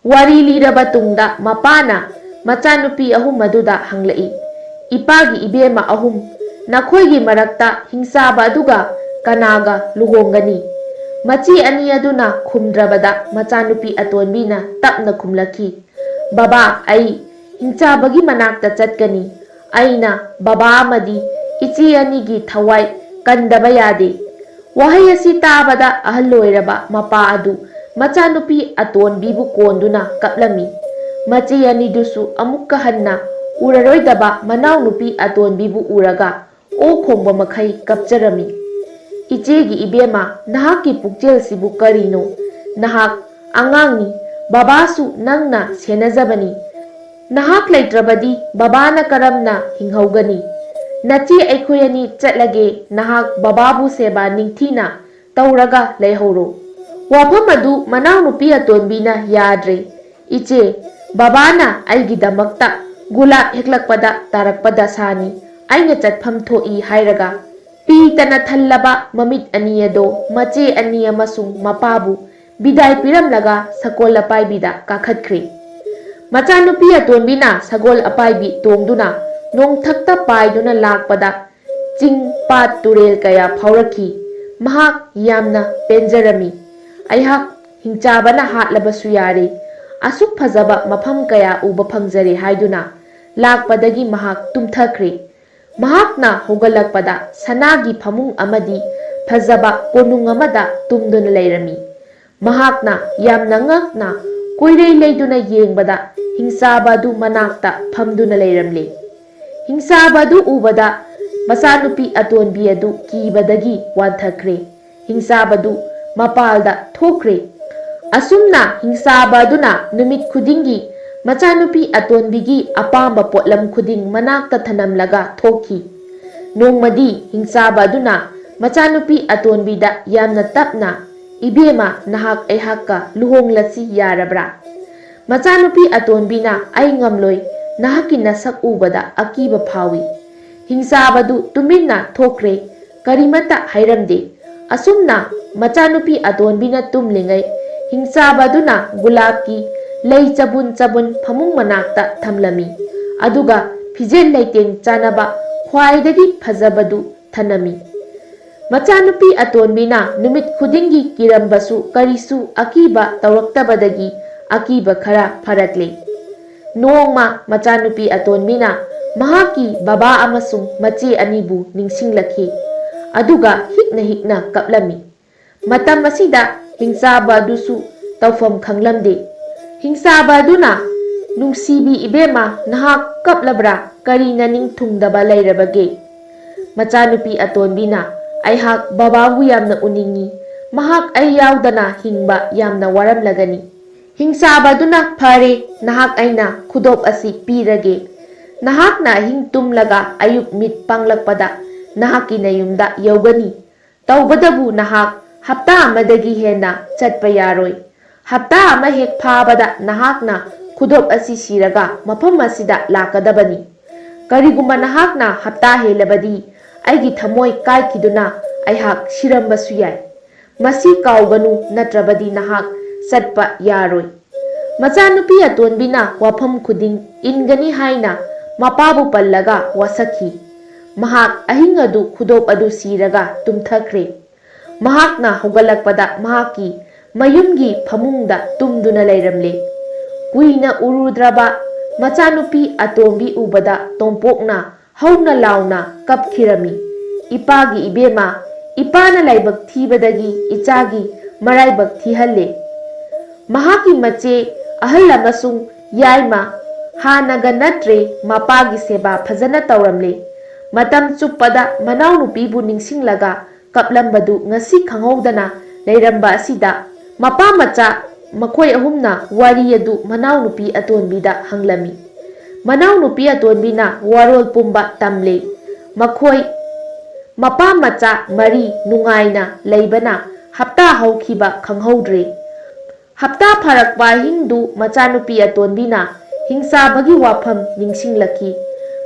ꯋꯥꯔꯤ ꯂꯤꯔꯕ ꯇꯨꯡꯗ ꯃꯄꯥꯅ ꯃꯆꯥꯅꯨꯄꯤ ꯑꯍꯨꯝ ꯑꯗꯨꯗ ꯍꯪꯂꯛꯏ, "ꯏꯄꯥꯒꯤ ꯏꯕꯦꯝꯃ ꯑꯍꯨꯝ, ꯅꯈꯣꯏꯒꯤ ꯃꯔꯛꯇ ꯍꯤꯡꯆꯥꯕ ꯑꯗꯨꯒ ꯀꯅꯥꯒ ꯂꯨꯍꯣꯡꯒꯅꯤ?" ꯃꯆꯦ ꯑꯅꯤ ꯑꯗꯨꯅ ꯈꯨꯝꯗ꯭ꯔꯕꯗ ꯃꯆꯥꯅꯨꯄꯤ ꯑꯇꯣꯟꯕꯤꯅ ꯇꯞꯅ ꯈꯨꯝꯂꯛꯈꯤ, "ꯕꯕꯥ, ꯑꯩ ꯍꯤꯡꯆꯥꯕꯒꯤ ꯃꯅꯥꯛꯇ ꯆꯠꯀꯅꯤ꯫ ꯑꯩꯅ ꯕꯕꯥ ꯑꯃꯗꯤ ꯏꯆꯦ ꯑꯅꯤꯒꯤ ꯊꯋꯥꯏ ꯀꯟꯗꯕ ꯌꯥꯗꯦ"꯫ ꯋꯥꯍꯩ ꯑꯁꯤ ꯇꯥꯕꯗ ꯑꯍꯜ ꯑꯣꯏꯔꯕ ꯃꯄꯥ ꯑꯗꯨ ꯃꯆꯥꯅꯨꯄꯤ ꯑꯇꯣꯟꯕꯤꯕꯨ ꯀꯣꯟꯗꯨꯅ ꯀꯞꯂꯝꯃꯤ꯫ ꯃꯆꯦ ꯑꯅꯤꯗꯨꯁꯨ ꯑꯃꯨꯛꯀ ꯍꯟꯅ ꯎꯔꯔꯣꯏꯗꯕ ꯃꯅꯥꯎꯅꯨꯄꯤ ꯑꯇꯣꯟꯕꯤꯕꯨ ꯎꯔꯒ ꯑꯣꯛ ꯈꯣꯡꯕ ꯃꯈꯩ ꯀꯞꯆꯔꯝꯃꯤ꯫ "ꯏꯆꯦꯒꯤ ꯏꯕꯦꯝꯃ, ꯅꯍꯥꯛꯀꯤ ꯄꯨꯛꯆꯦꯜꯁꯤꯕꯨ ꯀꯔꯤꯅꯣ? ꯅꯍꯥꯛ ꯑꯉꯥꯡꯅꯤ, ꯕꯕꯥꯁꯨ ꯅꯪꯅ ꯁꯦꯟꯅꯖꯕꯅꯤ꯫ ꯅꯍꯥꯛ ꯂꯩꯇ꯭ꯔꯕꯗꯤ ꯕꯕꯥꯅ ꯀꯔꯝꯅ ꯍꯤꯡꯍꯧꯒꯅꯤ? ꯅꯆꯦ ꯑꯩꯈꯣꯏ ꯑꯅꯤ ꯆꯠꯂꯒꯦ, ꯅꯍꯥꯛ ꯕꯕꯥꯕꯨ ꯁꯦꯕꯥ ꯅꯤꯡꯊꯤꯅ ꯇꯧꯔꯒ ꯂꯩꯍꯧꯔꯣ"꯫ ꯋꯥꯐꯝ ꯑꯗꯨ ꯃꯅꯥꯎꯅꯨꯄꯤ ꯑꯇꯣꯟꯕꯤꯅ ꯌꯥꯗ꯭ꯔꯦ꯫ "ꯏꯆꯦ, ꯕꯕꯥꯅ ꯑꯩꯒꯤꯗꯃꯛꯇ ꯒꯨꯂꯥꯞ ꯍꯦꯛꯂꯛꯄꯗ ꯇꯥꯔꯛꯄ ꯗꯁꯥꯅꯤ꯫ ꯑꯩꯅ ꯆꯠꯐꯝ ꯊꯣꯛꯏ" ꯍꯥꯏꯔꯒ ꯄꯤꯇꯅ ꯊꯜꯂꯕ ꯃꯃꯤꯠ ꯑꯅꯤ ꯑꯗꯣ ꯃꯆꯦ ꯑꯅꯤ ꯑꯃꯁꯨꯡ ꯃꯄꯥꯕꯨ ꯕꯤꯗꯥꯏ ꯄꯤꯔꯝꯂꯒ ꯁꯒꯣꯜ ꯑꯄꯥꯏꯕꯤꯗ ꯀꯥꯈꯠꯈ꯭ꯔꯦ꯫ ꯃꯆꯥꯅꯨꯄꯤ ꯑꯇꯣꯟꯕꯤꯅ ꯁꯒꯣꯜ ꯑꯄꯥꯏꯕꯤ ꯇꯣꯡꯗꯨꯅ ꯅꯣꯡꯊꯛꯇ ꯄꯥꯏꯗꯨꯅ ꯂꯥꯛꯄꯗ ꯆꯤꯡ, ꯄꯥꯠ, ꯇꯨꯔꯦꯜ ꯀꯌꯥ ꯐꯥꯎꯔꯛꯈꯤ꯫ ꯃꯍꯥꯛ ꯌꯥꯝꯅ ꯄꯦꯟꯖꯔꯝꯃꯤ꯫ "ꯑꯩꯍꯥꯛ ꯍꯤꯡꯆꯥꯕꯅ ꯍꯥꯠꯂꯕꯁꯨ ꯌꯥꯔꯦ, ꯑꯁꯨꯛ ꯐꯖꯕ ꯃꯐꯝ ꯀꯌꯥ ꯎꯕ ꯐꯪꯖꯔꯦ ꯍꯥꯏꯗꯨꯅ ꯂꯥꯛꯄꯗꯒꯤ ꯃꯍꯥꯛ ꯇꯨꯝꯊꯈ꯭ꯔꯦ꯫ ꯃꯍꯥꯛꯅ ꯍꯧꯒꯠꯂꯛꯄꯗ ꯁꯅꯥꯒꯤ ꯐꯃꯨꯡ ꯑꯃꯗꯤ ꯐꯖꯕ ꯀꯣꯅꯨꯡ ꯑꯃꯗ ꯇꯨꯝꯗꯨꯅ ꯂꯩꯔꯝꯃꯤ꯫ ꯃꯍꯥꯛꯅ ꯌꯥꯝꯅ ꯉꯛꯅ ꯀꯣꯏꯔꯩ ꯂꯩꯗꯨꯅ ꯌꯦꯡꯕꯗ ꯍꯤꯡꯆꯥꯕ ꯑꯗꯨ ꯃꯅꯥꯛꯇ ꯐꯝꯗꯨꯅ ꯂꯩꯔꯝꯂꯦ꯫ ꯍꯤꯡꯆꯥꯕ ꯑꯗꯨ ꯎꯕꯗ ꯃꯆꯥꯅꯨꯄꯤ ꯑꯇꯣꯟꯕꯤ ꯑꯗꯨ ꯀꯤꯕꯗꯒꯤ ꯋꯥꯟꯊꯈ꯭ꯔꯦ꯫ ꯍꯤꯡꯆꯥꯕꯗꯨ ꯃꯄꯥꯜꯗ ꯊꯣꯛꯈ꯭ꯔꯦ꯫ ꯑꯁꯨꯝꯅ ꯍꯤꯡꯆꯥꯕ ꯑꯗꯨꯅ ꯅꯨꯃꯤꯠ ꯈꯨꯗꯤꯡꯒꯤ ꯃꯆꯥꯅꯨꯄꯤ ꯑꯇꯣꯟꯕꯤꯒꯤ ꯑꯄꯥꯝꯕ ꯄꯣꯠꯂꯝ ꯈꯨꯗꯤꯡ ꯃꯅꯥꯛꯇ ꯊꯅꯝꯂꯒ ꯊꯣꯛꯈꯤ꯫ ꯅꯣꯡꯃꯗꯤ ꯍꯤꯡꯆꯥꯕ ꯑꯗꯨꯅ ꯃꯆꯥꯅꯨꯄꯤ ꯑꯇꯣꯟꯕꯤꯗ ꯌꯥꯝꯅ ꯇꯞꯅ, "ꯏꯕꯦꯝꯃ, ꯅꯍꯥꯛ ꯑꯩꯍꯥꯛꯀ ꯂꯨꯍꯣꯡꯂꯁꯤ ꯌꯥꯔꯕ꯭ꯔꯥ?" ꯃꯆꯥꯅꯨꯄꯤ ꯑꯇꯣꯟꯕꯤꯅ, "ꯑꯩ ꯉꯝꯂꯣꯏ, ꯅꯍꯥꯛꯀꯤ ꯅꯁꯛ ꯎꯕꯗ ꯑꯀꯤꯕ ꯐꯥꯎꯏ꯫" ꯍꯤꯡꯆꯥꯕꯗꯨ ꯇꯨꯃꯤꯟꯅ ꯊꯣꯛꯈ꯭ꯔꯦ, ꯀꯔꯤꯃꯠꯇ ꯍꯥꯏꯔꯝꯗꯦ꯫ ꯑꯁꯨꯝꯅ ꯃꯆꯥꯅꯨꯄꯤ ꯑꯇꯣꯟꯕꯤꯅ ꯇꯨꯝꯂꯤꯉꯩ ꯍꯤꯡꯆꯥꯕ ꯑꯗꯨꯅ ꯒꯨꯂꯥꯞꯀꯤ ꯂꯩ ꯆꯕꯨꯟ ꯆꯕꯨꯟ ꯐꯃꯨꯡ ꯃꯅꯥꯛꯇ ꯊꯝꯂꯝꯃꯤ꯫ ꯑꯗꯨꯒ ꯐꯤꯖꯦꯠ ꯂꯩꯇꯦꯡ ꯆꯥꯅꯕ ꯈ꯭ꯋꯥꯏꯗꯒꯤ ꯐꯖꯕꯗꯨ ꯊꯅꯝꯃꯤ꯫ ꯃꯆꯥꯅꯨꯄꯤ ꯑꯇꯣꯟꯕꯤꯅ ꯅꯨꯃꯤꯠ ꯈꯨꯗꯤꯡꯒꯤ ꯀꯤꯔꯝꯕꯁꯨ ꯀꯔꯤꯁꯨ ꯑꯀꯤꯕ ꯇꯧꯔꯛꯇꯕꯗꯒꯤ ꯑꯀꯤꯕ ꯈꯔ ꯐꯔꯛꯂꯦ꯫ ꯅꯣꯡꯃ ꯃꯆꯥꯅꯨꯄꯤ ꯑꯇꯣꯟꯕꯤꯅ ꯃꯍꯥꯛꯀꯤ ꯕꯕꯥ ꯑꯃꯁꯨꯡ ꯃꯆꯦ ꯑꯅꯤꯕꯨ ꯅꯤꯡꯁꯤꯡꯂꯛꯈꯤ꯫ ꯑꯗꯨꯒ ꯍꯤꯛꯅ ꯍꯤꯛꯅ ꯀꯞꯂꯝꯃꯤ꯫ ꯃꯇꯝ ꯑꯁꯤꯗ ꯍꯤꯡꯆꯥꯕ ꯑꯗꯨꯁꯨ ꯇꯧꯐꯝ ꯈꯪꯂꯝꯗꯦ꯫ ꯍꯤꯡꯆꯥꯕ ꯑꯗꯨꯅ, "ꯅꯨꯡꯁꯤꯕꯤ ꯏꯕꯦꯝꯃ, ꯅꯍꯥꯛ ꯀꯞꯂꯕ꯭ꯔꯥ? ꯀꯔꯤ ꯅꯅꯤꯡ ꯊꯨꯡꯗꯕ ꯂꯩꯔꯕꯒꯦ?" ꯃꯆꯥꯅꯨꯄꯤ ꯑꯇꯣꯟꯕꯤꯅ, "ꯑꯩꯍꯥꯛ ꯕꯕꯥꯕꯨ ꯌꯥꯝꯅ ꯎꯅꯤꯡꯏ꯫ ꯃꯍꯥꯛ ꯑꯩ ꯌꯥꯎꯗꯅ ꯍꯤꯡꯕ ꯌꯥꯝꯅ ꯋꯥꯔꯝꯂꯒꯅꯤ꯫" ꯍꯤꯡꯆꯥꯕ ꯑꯗꯨꯅ, "ꯐꯔꯦ, ꯅꯍꯥꯛ ꯑꯩꯅ ꯈꯨꯗꯣꯞ ꯑꯁꯤ ꯄꯤꯔꯒꯦ꯫ ꯅꯍꯥꯛꯅ ꯑꯍꯤꯡ ꯇꯨꯝꯂꯒ ꯑꯌꯨꯛ ꯃꯤꯠ ꯄꯥꯡꯂꯛꯄꯗ ꯅꯍꯥꯛꯀꯤ ꯅꯌꯨꯝꯗ ꯌꯧꯒꯅꯤ꯫ ꯇꯧꯕꯇꯕꯨ ꯅꯍꯥꯛ ꯍꯞꯇꯥ ꯑꯃꯗꯒꯤ ꯍꯦꯟꯅ ꯆꯠꯄ ꯌꯥꯔꯣꯏ꯫ ꯍꯞꯇꯥ ꯑꯃ ꯍꯦꯛ ꯐꯥꯕꯗ ꯅꯍꯥꯛꯅ ꯈꯨꯗꯣꯞ ꯑꯁꯤ ꯁꯤꯔꯒ ꯃꯐꯝ ꯑꯁꯤꯗ ꯂꯥꯛꯀꯗꯕꯅꯤ꯫ ꯀꯔꯤꯒꯨꯝꯕ ꯅꯍꯥꯛꯅ ꯍꯞꯇꯥ ꯍꯦꯜꯂꯕꯗꯤ ꯑꯩꯒꯤ ꯊꯃꯣꯏ ꯀꯥꯏꯈꯤꯗꯨꯅ ꯑꯩꯍꯥꯛ ꯁꯤꯔꯝꯕꯁꯨ ꯌꯥꯏ꯫ ꯃꯁꯤ ꯀꯥꯎꯒꯅꯨ, ꯅꯠꯇ꯭ꯔꯕꯗꯤ ꯅꯍꯥꯛ ꯆꯠꯄ ꯌꯥꯔꯣꯏ꯫" ꯃꯆꯥꯅꯨꯄꯤ ꯑꯇꯣꯟꯕꯤꯅ ꯋꯥꯐꯝ ꯈꯨꯗꯤꯡ ꯏꯟꯒꯅꯤ ꯍꯥꯏꯅ ꯃꯄꯥꯕꯨ ꯄꯜꯂꯒ ꯋꯥꯁꯛꯈꯤ꯫ ꯃꯍꯥꯛ ꯑꯍꯤꯡ ꯑꯗꯨ ꯈꯨꯗꯣꯞ ꯑꯗꯨ ꯁꯤꯔꯒ ꯇꯨꯝꯊꯈ꯭ꯔꯦ꯫ ꯃꯍꯥꯛꯅ ꯍꯧꯒꯠꯂꯛꯄꯗ ꯃꯍꯥꯛꯀꯤ ꯃꯌꯨꯝꯒꯤ ꯐꯃꯨꯡꯗ ꯇꯨꯝꯗꯨꯅ ꯂꯩꯔꯝꯂꯦ꯫ ꯀꯨꯏꯅ ꯎꯔꯨꯗ꯭ꯔꯕ ꯃꯆꯥꯅꯨꯄꯤ ꯑꯇꯣꯝꯕꯤ ꯎꯕꯗ ꯇꯣꯝꯄꯣꯛꯅ ꯍꯧꯅ ꯂꯥꯎꯅ ꯀꯞꯈꯤꯔꯝꯃꯤ꯫ "ꯏꯄꯥꯒꯤ ꯏꯕꯦꯝꯃ, ꯏꯄꯥꯅ ꯂꯥꯏꯕꯛ ꯊꯤꯕꯗꯒꯤ ꯏꯆꯥꯒꯤ ꯃꯔꯥꯏꯕꯛ ꯊꯤꯍꯜꯂꯦ꯫" ꯃꯍꯥꯛꯀꯤ ꯃꯆꯦ ꯑꯍꯜ ꯑꯃꯁꯨꯡ ꯌꯥꯏꯃ ꯍꯥꯟꯅꯒ ꯅꯠꯇ꯭ꯔꯦ, ꯃꯄꯥꯒꯤ ꯁꯦꯕꯥ ꯐꯖꯅ ꯇꯧꯔꯝꯂꯦ꯫ ꯃꯇꯝ ꯆꯨꯞꯄꯗ ꯃꯅꯥꯎꯅꯨꯄꯤꯕꯨ ꯅꯤꯡꯁꯤꯡꯂꯒ ꯀꯞꯂꯝꯕꯗꯨ ꯉꯁꯤ ꯈꯪꯍꯧꯗꯅ ꯂꯩꯔꯝꯕ ꯑꯁꯤꯗ, ꯃꯄꯥ ꯃꯆꯥ ꯃꯈꯣꯏ ꯑꯍꯨꯝꯅ ꯋꯥꯔꯤ ꯑꯗꯨ ꯃꯅꯥꯎꯅꯨꯄꯤ ꯑꯇꯣꯟꯕꯤꯗ ꯍꯪꯂꯝꯃꯤ꯫ ꯃꯅꯥꯎꯅꯨꯄꯤ ꯑꯇꯣꯟꯕꯤꯅ ꯋꯥꯔꯣꯜ ꯄꯨꯝꯕ ꯇꯝꯂꯦ꯫ ꯃꯈꯣꯏ ꯃꯄꯥ ꯃꯆꯥ ꯃꯔꯤ ꯅꯨꯡꯉꯥꯏꯅ ꯂꯩꯕꯅ ꯍꯞꯇꯥ ꯍꯧꯈꯤꯕ ꯈꯪꯍꯧꯗ꯭ꯔꯦ꯫ ꯍꯞꯇꯥ ꯐꯥꯔꯛꯄ ꯑꯍꯤꯡꯗꯨ ꯃꯆꯥꯅꯨꯄꯤ ꯑꯇꯣꯟꯕꯤꯅ ꯍꯤꯡꯆꯥꯕꯒꯤ ꯋꯥꯐꯝ ꯅꯤꯡꯁꯤꯡꯂꯛꯈꯤ꯫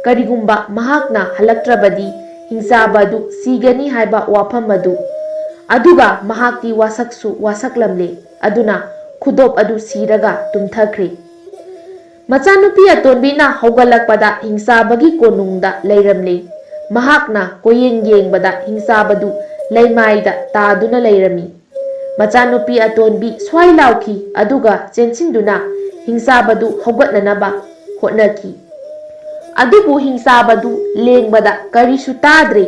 ꯀꯔꯤꯒꯨꯝꯕ ꯃꯍꯥꯛꯅ ꯍꯜꯂꯛꯇ꯭ꯔꯕꯗꯤ ꯍꯤꯡꯆꯥꯕ ꯑꯗꯨ ꯁꯤꯒꯅꯤ ꯍꯥꯏꯕ ꯋꯥꯐꯝ ꯑꯗꯨ꯫ ꯑꯗꯨꯒ ꯃꯍꯥꯛꯇꯤ ꯋꯥꯁꯛꯁꯨ ꯋꯥꯁꯛꯂꯝꯂꯦ꯫ ꯑꯗꯨꯅ ꯈꯨꯗꯣꯞ ꯑꯗꯨ ꯁꯤꯔꯒ ꯇꯨꯝꯊꯈ꯭ꯔꯦ꯫ ꯃꯆꯥꯅꯨꯄꯤ ꯑꯇꯣꯟꯕꯤꯅ ꯍꯧꯒꯠꯂꯛꯄꯗ ꯍꯤꯡꯆꯥꯕꯒꯤ ꯀꯣꯅꯨꯡꯗ ꯂꯩꯔꯝꯂꯦ꯫ ꯃꯍꯥꯛꯅ ꯀꯣꯌꯦꯡ ꯌꯦꯡꯕꯗ ꯍꯤꯡꯆꯥꯕꯗꯨ ꯂꯩꯃꯥꯏꯗ ꯇꯥꯗꯨꯅ ꯂꯩꯔꯝꯃꯤ꯫ ꯃꯆꯥꯅꯨꯄꯤ ꯑꯇꯣꯟꯕꯤ ꯁ꯭ꯋꯥꯏ ꯂꯥꯎꯈꯤ, ꯑꯗꯨꯒ ꯆꯦꯟꯁꯤꯟꯗꯨꯅ ꯍꯤꯡꯆꯥꯕꯗꯨ ꯍꯧꯒꯠꯅꯅꯕ ꯍꯣꯠꯅꯈꯤ꯫ ꯑꯗꯨꯕꯨ ꯍꯤꯡꯆꯥꯕꯗꯨ ꯂꯦꯡꯕꯗ ꯀꯔꯤꯁꯨ ꯇꯥꯗ꯭ꯔꯦ꯫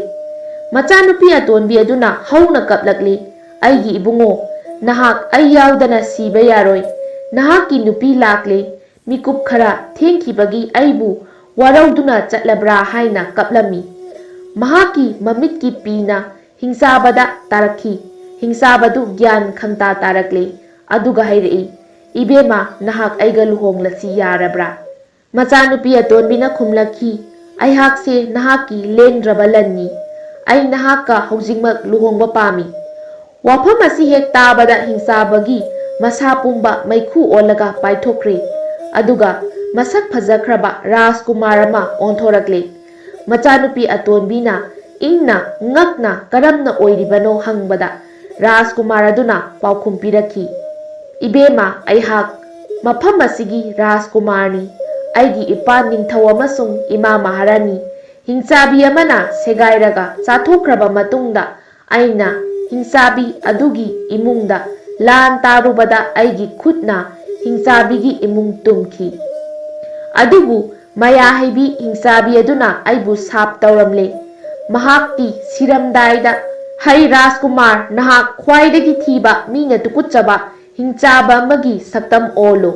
ꯃꯆꯥꯅꯨꯄꯤ ꯑꯇꯣꯟꯕꯤ ꯑꯗꯨꯅ ꯍꯧꯅ ꯀꯞꯂꯛꯂꯤ, "ꯑꯩꯒꯤ ꯏꯕꯨꯡꯉꯣ, ꯅꯍꯥꯛ ꯑꯩ ꯌꯥꯎꯗꯅ ꯁꯤꯕ ꯌꯥꯔꯣꯏ꯫ ꯅꯍꯥꯛꯀꯤ ꯅꯨꯄꯤ ꯂꯥꯛꯂꯦ꯫ ꯃꯤꯀꯨꯞ ꯈꯔ ꯊꯦꯡꯈꯤꯕꯒꯤ ꯑꯩꯕꯨ ꯋꯥꯔꯧꯗꯨꯅ ꯆꯠꯂꯕ꯭ꯔꯥ?" ꯍꯥꯏꯅ ꯀꯞꯂꯝꯃꯤ꯫ ꯃꯍꯥꯛꯀꯤ ꯃꯃꯤꯠꯀꯤ ꯄꯤꯅ ꯍꯤꯡꯆꯥꯕꯗ ꯇꯥꯔꯛꯈꯤ꯫ ꯍꯤꯡꯆꯥꯕꯗꯨ ꯒ꯭ꯌꯥꯟ ꯈꯪꯇꯥ ꯇꯥꯔꯛꯂꯦ꯫ ꯑꯗꯨꯒ ꯍꯥꯏꯔꯛꯏ, "ꯏꯕꯦꯝꯃ, ꯅꯍꯥꯛ ꯑꯩꯒ ꯂꯨꯍꯣꯡꯂꯁꯤ ꯌꯥꯔꯕ꯭ꯔꯥ?" ꯃꯆꯥꯅꯨꯄꯤ ꯑꯇꯣꯟꯕꯤꯅ ꯈꯨꯝꯂꯛꯈꯤ, "ꯑꯩꯍꯥꯛꯁꯦ ꯅꯍꯥꯛꯀꯤ ꯂꯦꯡꯗ꯭ꯔꯕ ꯂꯟꯅꯤ꯫ ꯑꯩ ꯅꯍꯥꯛꯀ ꯍꯧꯖꯤꯛꯃꯛ ꯂꯨꯍꯣꯡꯕ ꯄꯥꯝꯃꯤ꯫" ꯋꯥꯐꯝ ꯑꯁꯤ ꯍꯦꯛ ꯇꯥꯕꯗ ꯍꯤꯡꯆꯥꯕꯒꯤ ꯃꯁꯥ ꯄꯨꯝꯕ ꯃꯩꯈꯨ ꯑꯣꯜꯂꯒ ꯄꯥꯏꯊꯣꯛꯈ꯭ꯔꯦ꯫ ꯑꯗꯨꯒ ꯃꯁꯛ ꯐꯖꯈ꯭ꯔꯕ ꯔꯥꯖꯀꯨꯃꯥꯔ ꯑꯃ ꯑꯣꯟꯊꯣꯔꯛꯂꯦ꯫ ꯃꯆꯥꯅꯨꯄꯤ ꯑꯇꯣꯟꯕꯤꯅ ꯏꯪꯅ ꯉꯛꯅ ꯀꯔꯝꯅ ꯑꯣꯏꯔꯤꯕꯅꯣ ꯍꯪꯕꯗ, ꯔꯥꯖꯀꯨꯃꯥꯔ ꯑꯗꯨꯅ ꯄꯥꯎꯈꯨꯝ ꯄꯤꯔꯛꯈꯤ, "ꯏꯕꯦꯝꯃ, ꯑꯩꯍꯥꯛ ꯃꯐꯝ ꯑꯁꯤꯒꯤ ꯔꯥꯖꯀꯨꯃꯥꯔꯅꯤ꯫ ꯑꯩꯒꯤ ꯏꯄꯥ ꯅꯤꯡꯊꯧ ꯑꯃꯁꯨꯡ ꯏꯃꯥ ꯃꯍꯥꯔꯥꯅꯤ ꯍꯤꯡꯆꯥꯕꯤ ꯑꯃꯅ ꯁꯦꯒꯥꯏꯔꯒ ꯆꯥꯊꯣꯛꯈ꯭ꯔꯕ ꯃꯇꯨꯡꯗ, ꯑꯩꯅ ꯍꯤꯡꯆꯥꯕꯤ ꯑꯗꯨꯒꯤ ꯏꯃꯨꯡꯗ ꯂꯥꯟ ꯇꯥꯔꯨꯕꯗ ꯑꯩꯒꯤ ꯈꯨꯠꯅ ꯍꯤꯡꯆꯥꯕꯤꯒꯤ ꯏꯃꯨꯡ ꯇꯨꯝꯈꯤ꯫ ꯑꯗꯨꯕꯨ ꯃꯌꯥ ꯍꯩꯕꯤ ꯍꯤꯡꯆꯥꯕꯤ ꯑꯗꯨꯅ ꯑꯩꯕꯨ ꯁꯥꯞ ꯇꯧꯔꯝꯂꯦ꯫ ꯃꯍꯥꯛꯇꯤ ꯁꯤꯔꯝꯗꯥꯏꯗ, "ꯍꯩ ꯔꯥꯖꯀꯨꯃꯥꯔ, ꯅꯍꯥꯛ ꯈ꯭ꯋꯥꯏꯗꯒꯤ ꯊꯤꯕ, ꯃꯤꯅ ꯇꯨꯀꯨꯠꯆꯕ ꯍꯤꯡꯆꯥꯕ ꯑꯃꯒꯤ ꯁꯛꯇꯝ ꯑꯣꯜꯂꯨ"꯫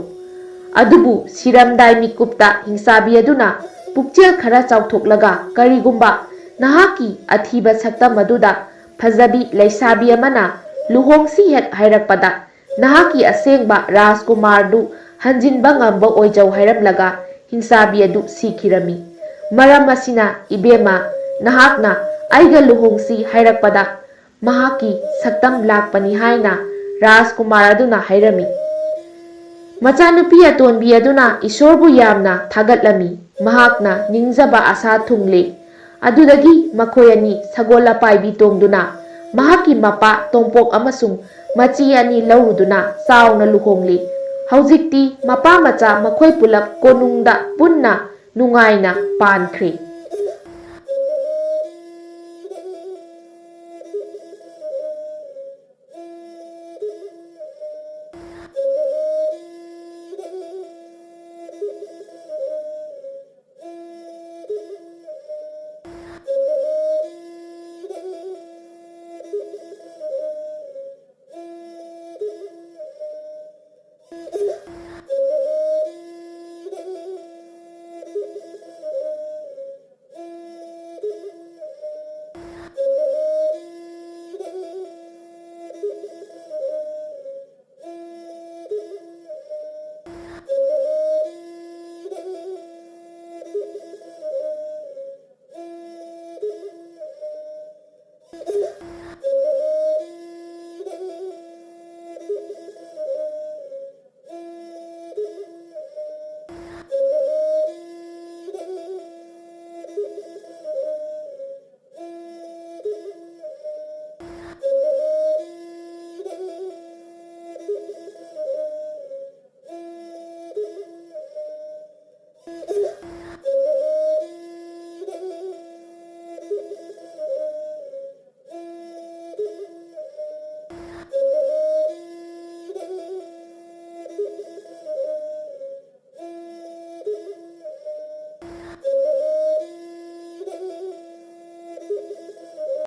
ꯑꯗꯨꯕꯨ ꯁꯤꯔꯝꯗꯥꯏ ꯃꯤꯀꯨꯞꯇ ꯍꯤꯡꯆꯥꯕꯤ ꯑꯗꯨꯅ ꯄꯨꯛꯆꯦꯜ ꯈꯔ ꯆꯥꯎꯊꯣꯛꯂꯒ, "ꯀꯔꯤꯒꯨꯝꯕ ꯅꯍꯥꯛꯀꯤ ꯑꯊꯤꯕ ꯁꯛꯇꯝ ꯑꯗꯨꯗ ꯐꯖꯕꯤ ꯂꯩꯁꯥꯕꯤ ꯑꯃꯅ ꯂꯨꯍꯣꯡꯁꯤ ꯍꯦꯛ ꯍꯥꯏꯔꯛꯄꯗ, ꯅꯍꯥꯛꯀꯤ ꯑꯁꯦꯡꯕ ꯔꯥꯖꯀꯨꯃꯥꯔꯗꯨ ꯍꯟꯖꯤꯟꯕ ꯉꯝꯕ ꯑꯣꯏꯖꯧ" ꯍꯥꯏꯔꯝꯂꯒ ꯍꯤꯡꯆꯥꯕꯤ ꯑꯗꯨ ꯁꯤꯈꯤꯔꯝꯃꯤ꯫ ꯃꯔꯝ ꯑꯁꯤꯅ, ꯏꯕꯦꯝꯃ, ꯅꯍꯥꯛꯅ ꯑꯩꯒ ꯂꯨꯍꯣꯡꯁꯤ ꯍꯥꯏꯔꯛꯄꯗ ꯃꯍꯥꯛꯀꯤ ꯁꯛꯇꯝ ꯂꯥꯛꯄꯅꯤ ꯍꯥꯏꯅ ꯔꯥꯖꯀꯨꯃꯥꯔ ꯑꯗꯨꯅ ꯍꯥꯏꯔꯝꯃꯤ꯫ ꯃꯆꯥꯅꯨꯄꯤ ꯑꯇꯣꯟꯕꯤ ꯑꯗꯨꯅ ꯏꯁꯣꯔꯕꯨ ꯌꯥꯝꯅ ꯊꯥꯒꯠꯂꯝꯃꯤ꯫ ꯃꯍꯥꯛꯅ ꯅꯤꯡꯖꯕ ꯑꯁꯥ ꯊꯨꯡꯂꯦ꯫ ꯑꯗꯨꯗꯒꯤ ꯃꯈꯣꯏ ꯑꯅꯤ ꯁꯒꯣꯜ ꯑꯄꯥꯏꯕꯤ ꯇꯣꯡꯗꯨꯅ ꯃꯍꯥꯛꯀꯤ ꯃꯄꯥ ꯇꯣꯝꯄꯣꯛ ꯑꯃꯁꯨꯡ ꯃꯆꯦ ꯑꯅꯤ ꯂꯧꯔꯨꯗꯨꯅ ꯆꯥꯎꯅ ꯂꯨꯍꯣꯡꯂꯤ꯫ ꯍꯧꯖꯤꯛꯇꯤ ꯃꯄꯥ ꯃꯆꯥ ꯃꯈꯣꯏ ꯄꯨꯂꯞ ꯀꯣꯅꯨꯡꯗ ꯄꯨꯟꯅ ꯅꯨꯡꯉꯥꯏꯅ ꯄꯥꯟꯈ꯭ꯔꯦ꯫